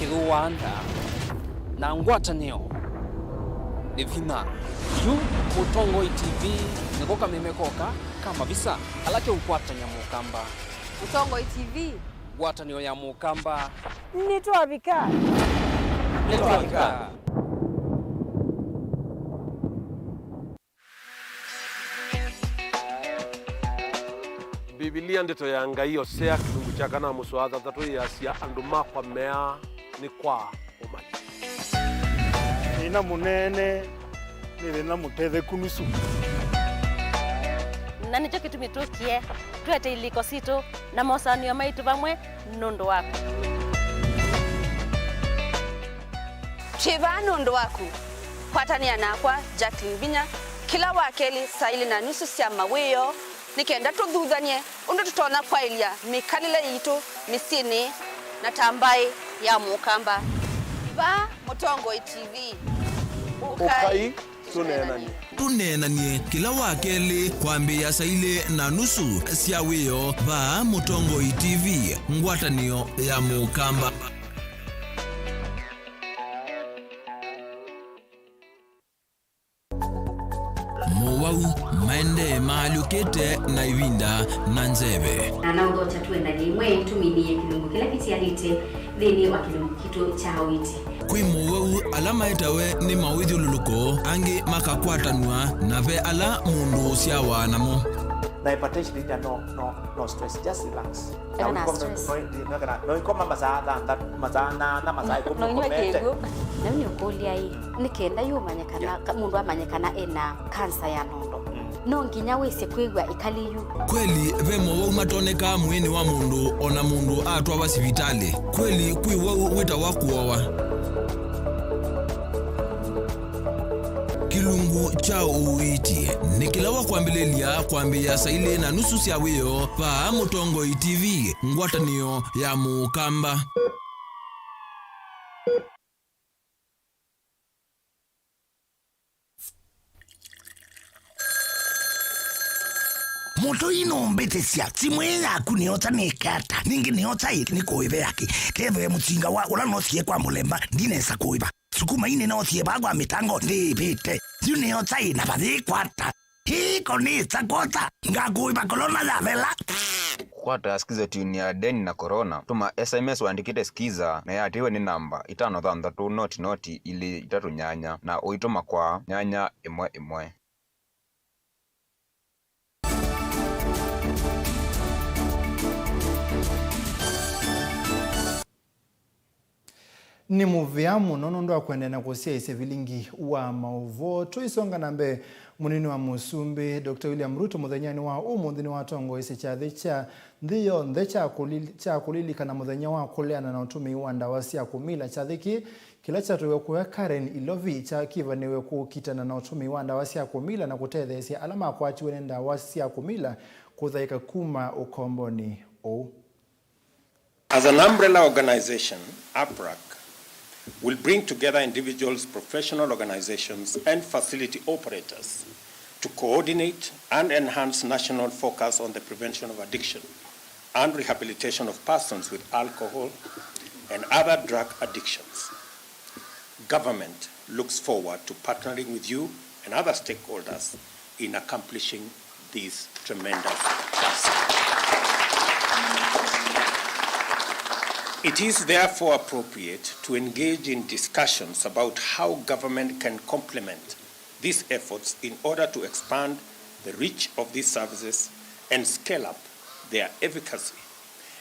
kĩthũaa nda, na ngwatanĩo nĩ vinya. Yu Mũtongoi T V nĩko kameme koka ka mavisa ala keũkwatany'a Mũkamba. Mũtongoi T V. Ngwatanĩo ya Mũkamba. Nĩtwavika. Nĩtwavika. Mbivilia, Ndeto ya Ngai, Osea, kĩlungu kya kana mũsoa thanthatũ yĩasya, "Andũ makwa meaa nĩ kwa ũmanya." Thĩna mũnene nĩ thĩna mũtetheku nusu. Na nĩkyo kĩtumi tũkie twete ilĩko sitũ na mosanĩo maitũ vamwe nũndũ waku. Twĩ vaa nũndũ waku. Kwatanĩa nakwa, Jacqueline Vinya, kĩla wakelĩ saa ilĩ na nusu sya mawĩoo, nĩ kenda tũthuthany'e ũndũ tũtonya kwaĩlya mĩkalĩle yitũ mĩsyĩnĩ na ta mbaĩ ya Mũkamba. Vaa Mũtongoi T V. Ũkai tũneenany'e. Tũneenany'e kĩla wakelĩ kwambĩĩa saa ilĩ na nusu sya wĩoo vaa Mũtongoi T V, ngwatanĩo ya Mũkamba. Mowau maendee maalyũkĩte na ĩvinda na nzeve. Na naũthokya tũendany'e ĩmwe tũminĩe kĩlungu kĩla kĩtialĩte nthĩnĩ wa kĩlungu kitũ kya ũiiti. Kwĩ mowau ala maetawe nĩ mawĩthyũlũlũko, angĩ makakwatanw'a, na ve ala mũndũ ũsyawa namo. Na hypertension ĩndya no, no, no stress, just relax. Ena na stress. No ikoma masaa thanthatũ, masaa nana, masaa ĩkũmi ũkomete. Na ũnywa kĩw'ũ. Na ũnywa kĩw'ũ. Na ũnywa kũlya ĩ, nĩ kenda yu ũmanye kana, yeah, ka-, mũndũ amanye kana ena kansa ya nondo. Mm. No nginya wĩsĩ kwĩw'a ĩkalĩ yu. Kweli ve mowau matonekaa mwĩĩnĩ wa mũndũ o na mũndũ atwawa sivitalĩ? Kweli kwĩ wau wĩtawa kũowa? Kĩlungu kya ũiiti nĩ kĩla wakwambĩlĩlya kwambĩĩa saa ilĩ na nusu sya wĩoo vaa Mũtongoi T V, ngwatanĩo ya Mũkamba. Mũtũi nũmbĩtĩsya, simũ ĩĩ yaku nĩyosa nĩke ata? Ningĩ nĩyosa ĩ nĩkũĩve yake? Kethĩwe mũsinga wa ũla noosie kwa mũlemba, ndinesa kũĩva. Sukuma ii nĩnoosie vaa kwa mĩtango ndĩĩvĩte. Yu nĩyosa ĩ na vathĩĩkwata. Hii konĩsa kwosa, ngakũĩva korona yathela. Kũkwata Skiza Tune ya Deni na Corona, tũma S M S ũandĩkĩte Skiza na ĩatĩĩwe nĩ namba itano thanthatũ noti noti ilĩ itatũ nyanya na ũitũma kwa nyanya ĩmwe ĩmwe. Nĩ mũvea mũno nũndũ wa kũendeea na kũsyaĩĩsya vilingi wa maũvoo. Tũisonga na mbee, mũnini wa mũsumbĩ, Doctor William Ruto, mũthenyanĩ wa ũmũnthĩ nĩwatongoesye kyathĩ kya nthĩ yonthe kya kũli-, kya kũlilikana mũthenya wa kũleana na ũtũmĩi wa ndawa sya kũmila. Kyathĩ kĩĩ, kĩla kyatwaiwe kũya Karen Ilovi, kyakĩvanĩwe kũkitana na ũtũmĩi wa ndawa sya kũmila na kũtetheesya ala makwatiwe nĩ ndawa sya kũmila kũthaĩka kuma ũkombonĩ ũũ. As an umbrella organization, APRAC will bring together individuals, professional organizations, and facility operators to coordinate and enhance national focus on the prevention of addiction and rehabilitation of persons with alcohol and other drug addictions. Government looks forward to partnering with you and other stakeholders in accomplishing this tremendous task. It is therefore appropriate to engage in discussions about how government can complement these efforts in order to expand the reach of these services and scale up their efficacy,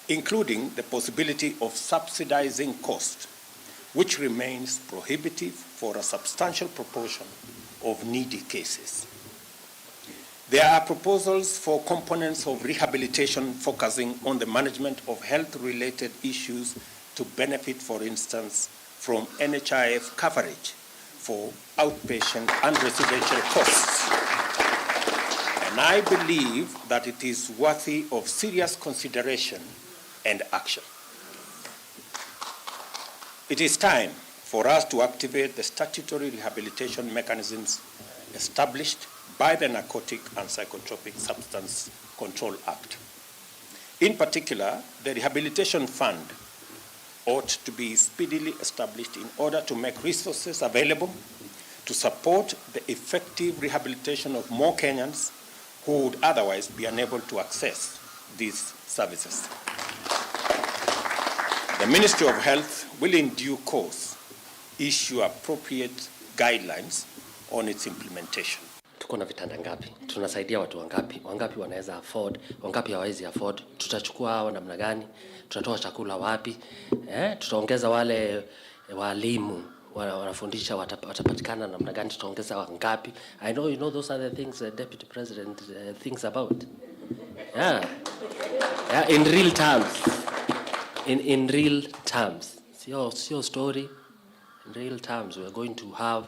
including the possibility of subsidizing cost, which remains prohibitive for a substantial proportion of needy cases. There are proposals for components of rehabilitation focusing on the management of health-related issues to benefit, for instance, from N H I F coverage for outpatient and residential costs. And I believe that it is worthy of serious consideration and action. It is time for us to activate the statutory rehabilitation mechanisms established by the Narcotic and Psychotropic Substance Control Act. In particular, the Rehabilitation Fund ought to be speedily established in order to make resources available to support the effective rehabilitation of more Kenyans who would otherwise be unable to access these services. The Ministry of Health will in due course issue appropriate guidelines on its implementation. Tuko na vitanda ngapi? Tunasaidia watu wangapi? Wangapi wanaweza afford? Wangapi hawawezi afford? Tutachukua hawa namna gani? Tutatoa chakula wapi? Eh, tutaongeza wale walimu wa- wanafundisha, wata- watapatikana namna gani? Tutaongeza wangapi? I know, you know, those are the things the deputy president uh, thinks about. Yeah. Yeah, in real terms. In, in real terms. Sio, sio story. In real terms, we are going to have,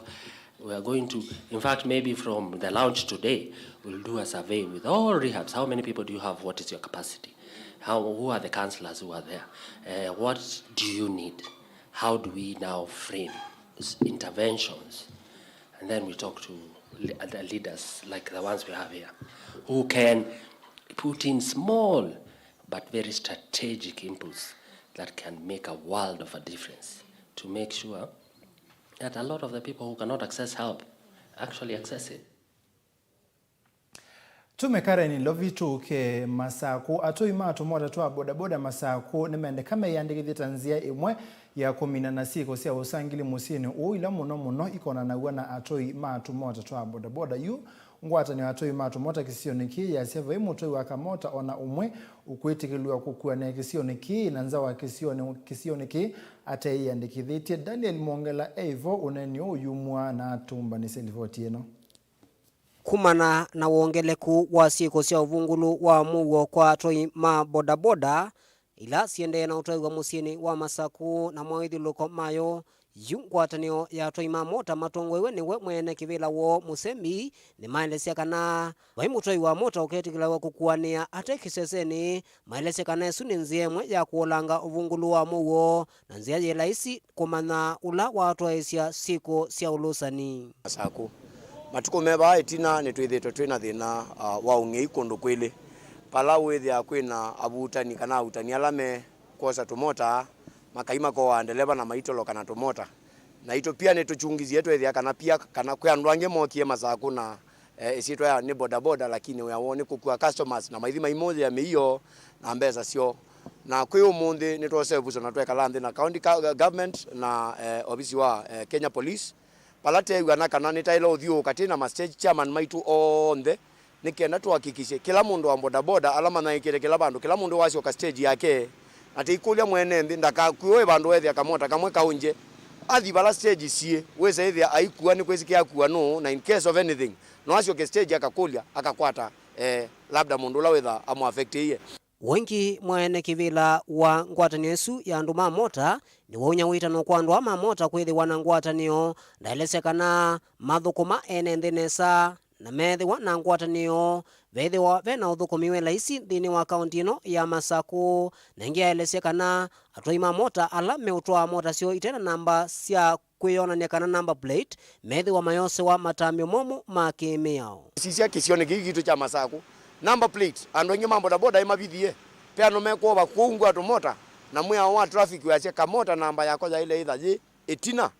we are going to, in fact, maybe from the launch today, we'll do a survey with all rehabs. How many people do you have? What is your capacity? How, who are the counselors who are there? Uh, what do you need? How do we now frame s- interventions? And then we talk to le- other leaders like the ones we have here, who can put in small but very strategic inputs that can make a world of a difference to make sure that a lot of the people who cannot access help actually access it. Tume Karen Lovi tũke Masakũ. Atũi ma tũmota twa bodaboda Masakũ nĩmendeka meyĩandĩkĩthye ta nzĩa ĩmwe ya kũmina na syĩko sya ũsangili mũsyĩnĩ ũũ, ila mũno mũno ikonanaw'a na atũi ma tũmota twa bodaboda. Yu ngwatanĩo ya atũi ma tũmota kĩsionĩ kĩĩ yasya vai mũtũi wa kamota o na ũmwe ũkwĩtĩkĩlw'a kũkuanĩa kĩsionĩ kĩĩ na nza wa kĩsionĩ, kĩsionĩ kĩĩ ateĩandĩkĩthĩtye. Daniel Mwongela e vo, ũneeni ũũ ũyumw'a na atũmbanĩsye livoti ĩno. Kumana na wongeleku wa syĩko sya ũvungũlu wa mũuo kwa atwai ma bodaboda, ila siendee na ũtwaĩwa mũsyĩnĩ wa Masakũ na maũithyũlũko mayo, yu ngwatanĩo ya atwai ma mota matongoew'e nĩwe mwene kĩvĩla woo Mũsembi, nĩmaelesya kana vai mũtwai wa mota ũketĩkĩlawa kũkuanĩa ate kĩsesenĩ, maelesya kana ĩsu nĩ nzĩa ĩmwe ya kũolanga ũvungũlu wa mũuo na nzĩa yĩ laisi kũmanya ũla watwaĩĩsya syĩko sya ũlũsani. Masakũ. Matukũ me vaa ĩtina nĩtwĩthĩĩtwe twĩ na thĩna, ah, wa ũng'ei kũndũ kwĩlĩ, vala wĩthĩaa kwĩ na avutani kana avutani ala me kwosa tũmota, makai makoaa ndeleva na maitoloka na tũmota. Naitũ pia nĩtũkyungisie tweethĩa kana pia kana kwĩ andũ angĩ mokie Masakũ na eh, ĩsyĩtwa ya nĩ bodaboda, lakini wĩa woo nĩ kũkua customers na maithi maimũyĩa mĩio na mbesa syoo. Na kwĩ ũmũnthĩ nĩtwose ĩvuso na twekala nthĩ na county ga- government na eh, ovisi wa eh, Kenya Police, vala teew'ana kana nĩtaĩle ũthyũũka twĩ na ma stage chairman maitũ onthe, nĩ kenda tũhakikishe kĩla mũndũ wa bodaboda ala manyaĩĩkĩte kĩla vandũ, kĩla mũndũ wasyoka stage yake, na tĩikũlya mwene nthĩ ndakakuĩwe vandũ weethĩa kamota kamwe kaũngye, athi vala stage syĩ, wĩsa ĩthĩa aikua nĩkwĩsĩ kĩakua nũũ, na in case of anything, no asyoke stage akakũlya, akakwata, eh, labda mũndũ ũla wĩtha amũaffectĩie. Wengi mwaene kĩvĩla wa ngwatanĩo ĩsu ya andũ ma mota nĩwaũnya wĩtano kwa andũ aa ma mota kwĩthĩwa na ngwatanĩo. Ndaelesya kana mathũkũma ene nthĩ nesa na meethĩwa na ngwatanĩo, veethĩwa ve na ũthũkũmi wĩ laisi nthĩnĩ wa kaũntĩ ĩno ya Masakũ. Na ĩngĩ aelesya kana atwai ma mota ala meũtwaa mota syoo ite na namba sya kwĩyonany'a kana number plate, meethĩwa mayosewa matambyo momũ ma kĩ-mĩao. Sisya kĩsionĩ kĩu kitũ kya Masakũ, number plate, andũ aingĩ ma bodaboda aĩ mavithie. Ve andũ mekwova kũu ngwatũ mota, na mwĩao wa traffic weasya kamota namba yako yaĩle ĩtha yĩ ĩtina,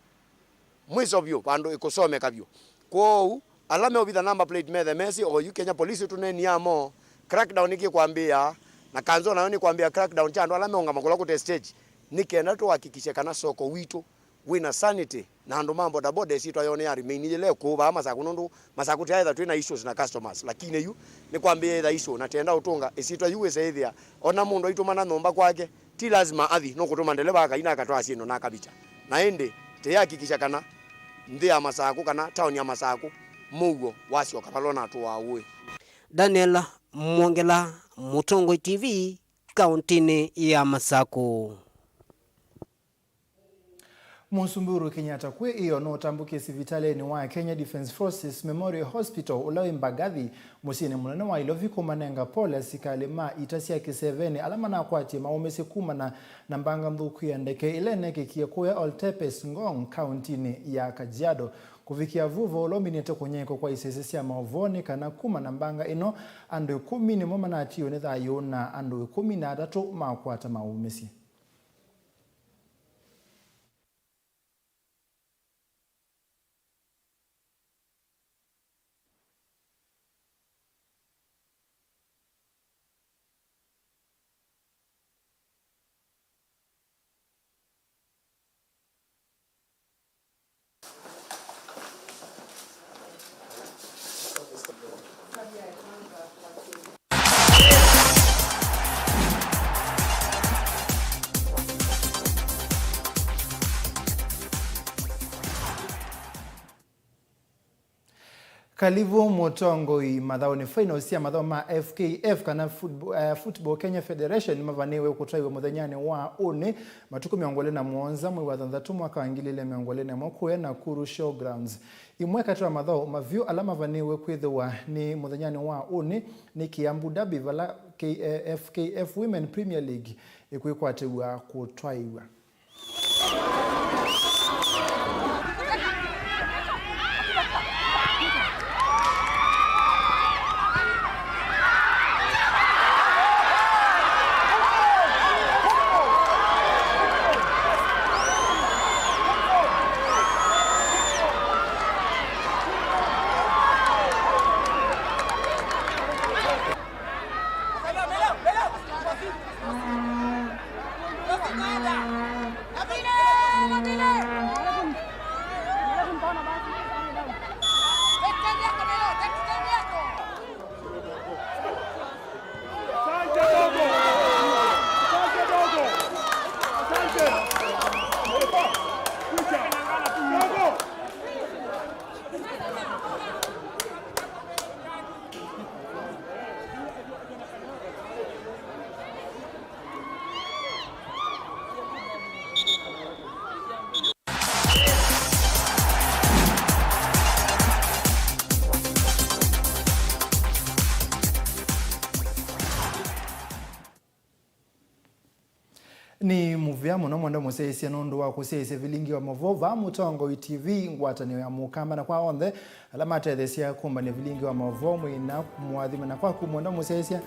mwĩso vyũ, vandũ ĩkũsomeka vyũ. Kwoou, ala meũvitha number plate methe mesĩ, oyu Kenya Police tũneeniaa mo, crackdown ĩkĩkwambĩĩa, na kanzũ nayo nĩkwambĩĩa crackdown kya andũ ala meũngama kũla kũte stage, nĩ kenda tũhakikishe kana soko witũ wĩ na sanity, na andũ ma bodaboda ĩsyĩtwa yoo nĩ ya remain yĩle kũu vaa Masakũ, nũndũ Masakũ tyaetha twĩ na issues na customers, lakini yu nĩkwambĩĩa ĩtha issue, na tenda ũtũnga ĩsyĩtwa yu wĩse ĩthĩa ona mũndũ aitũmana nyũmba kwake, ti lazima athi, nũkũtũma ndeleva akaina akatwaa syĩndũ na akavitya. Na ĩndĩ tĩyakikisha kana nthĩ ya Masakũ kana taoni ya Masakũ mũuo wasyoka vala ũnatũaa ũĩ. Daniel Mwongela, Mũtongoi T V, kaũntĩnĩ ya Masakũ. Mũsumbĩ Uhuru Kenyatta kwĩ ĩoo nũtambũkie sivitalĩnĩ wa Kenya Defence Forces Memorial Hospital ũla wĩ Mbagathi, mũsyĩnĩ mũnene wa Ilovi, kũmanenga pole asikalĩ ma ita sya kĩsevenĩ ala manakwatie maũmĩsye kumana na mbanga nthũku ya ndeke ĩla ĩneekĩkie kũya Oltepes Ngong, kauntinĩ ya Kajiado. Kũvikĩa vu, ũvoo ũla ũminĩte kũnyaĩĩkwa kwa isese sya maũvoo nĩ kana kuma na mbanga ĩno, andũ ĩkũmi nĩmo manatiiwe nĩ thayũ na andũ ĩkũmi na atatũ makwata maũmĩsye. Kalivu mũtongoi mathaũnĩ. Finals sya mathaũ ma F K F kana Football, eh, Football Kenya Federation nĩmavanĩĩwe kũtwaiwa mũthenyanĩ wa ũnĩ, matukũ mĩongo ĩlĩ na mũonza, mwei wa thanthatũ, mwaka wa ngili ilĩ mĩongo ĩlĩ na ĩmwe, kũya Nakuru Showgrounds. Imwe katĩ wa mathaũ mavyũ ala mavanĩĩwe kwĩthĩwa nĩ mũthenyanĩ wa ũnĩ nĩ Kiambu Derby, vala K-, eh, F K F Women Premier League ĩkwĩkwatĩw'a kũtwaiwa. Nĩ mũvea mũno mwenda mũsyaĩĩsya nũndũ wa kũsyaĩĩsya vilingi wa maũvoo vaa Mũtongoi T V, ngwatanĩo ya Mũkamba, na kwa onthe ala matetheesya kũmbany'a vilingi wa maũvoo. Mwĩ na mũathime na kwaku mwenda mũsyaĩĩsya,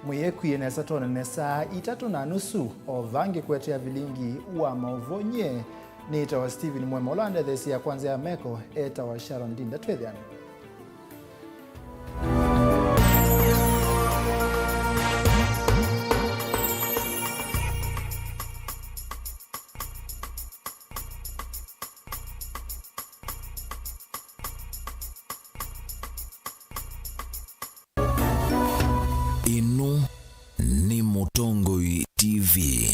mwĩekwie nesa, twonane saa itatũ na nusu o vaa ngĩkũetea vilingi wa maũvoo. Nyie nĩtawa Stephen Mwema, ũla wandetheesya kwa nzĩa ya meko etawa Sharon Ndinda. Twĩthĩane. Ĩno nĩ Mũtongoi T V.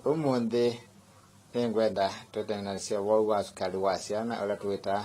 Ũmũnthĩ nĩngwenda tũthenanĩsye ũvoo wa sukalĩ wa syana, ũla tũwĩtaa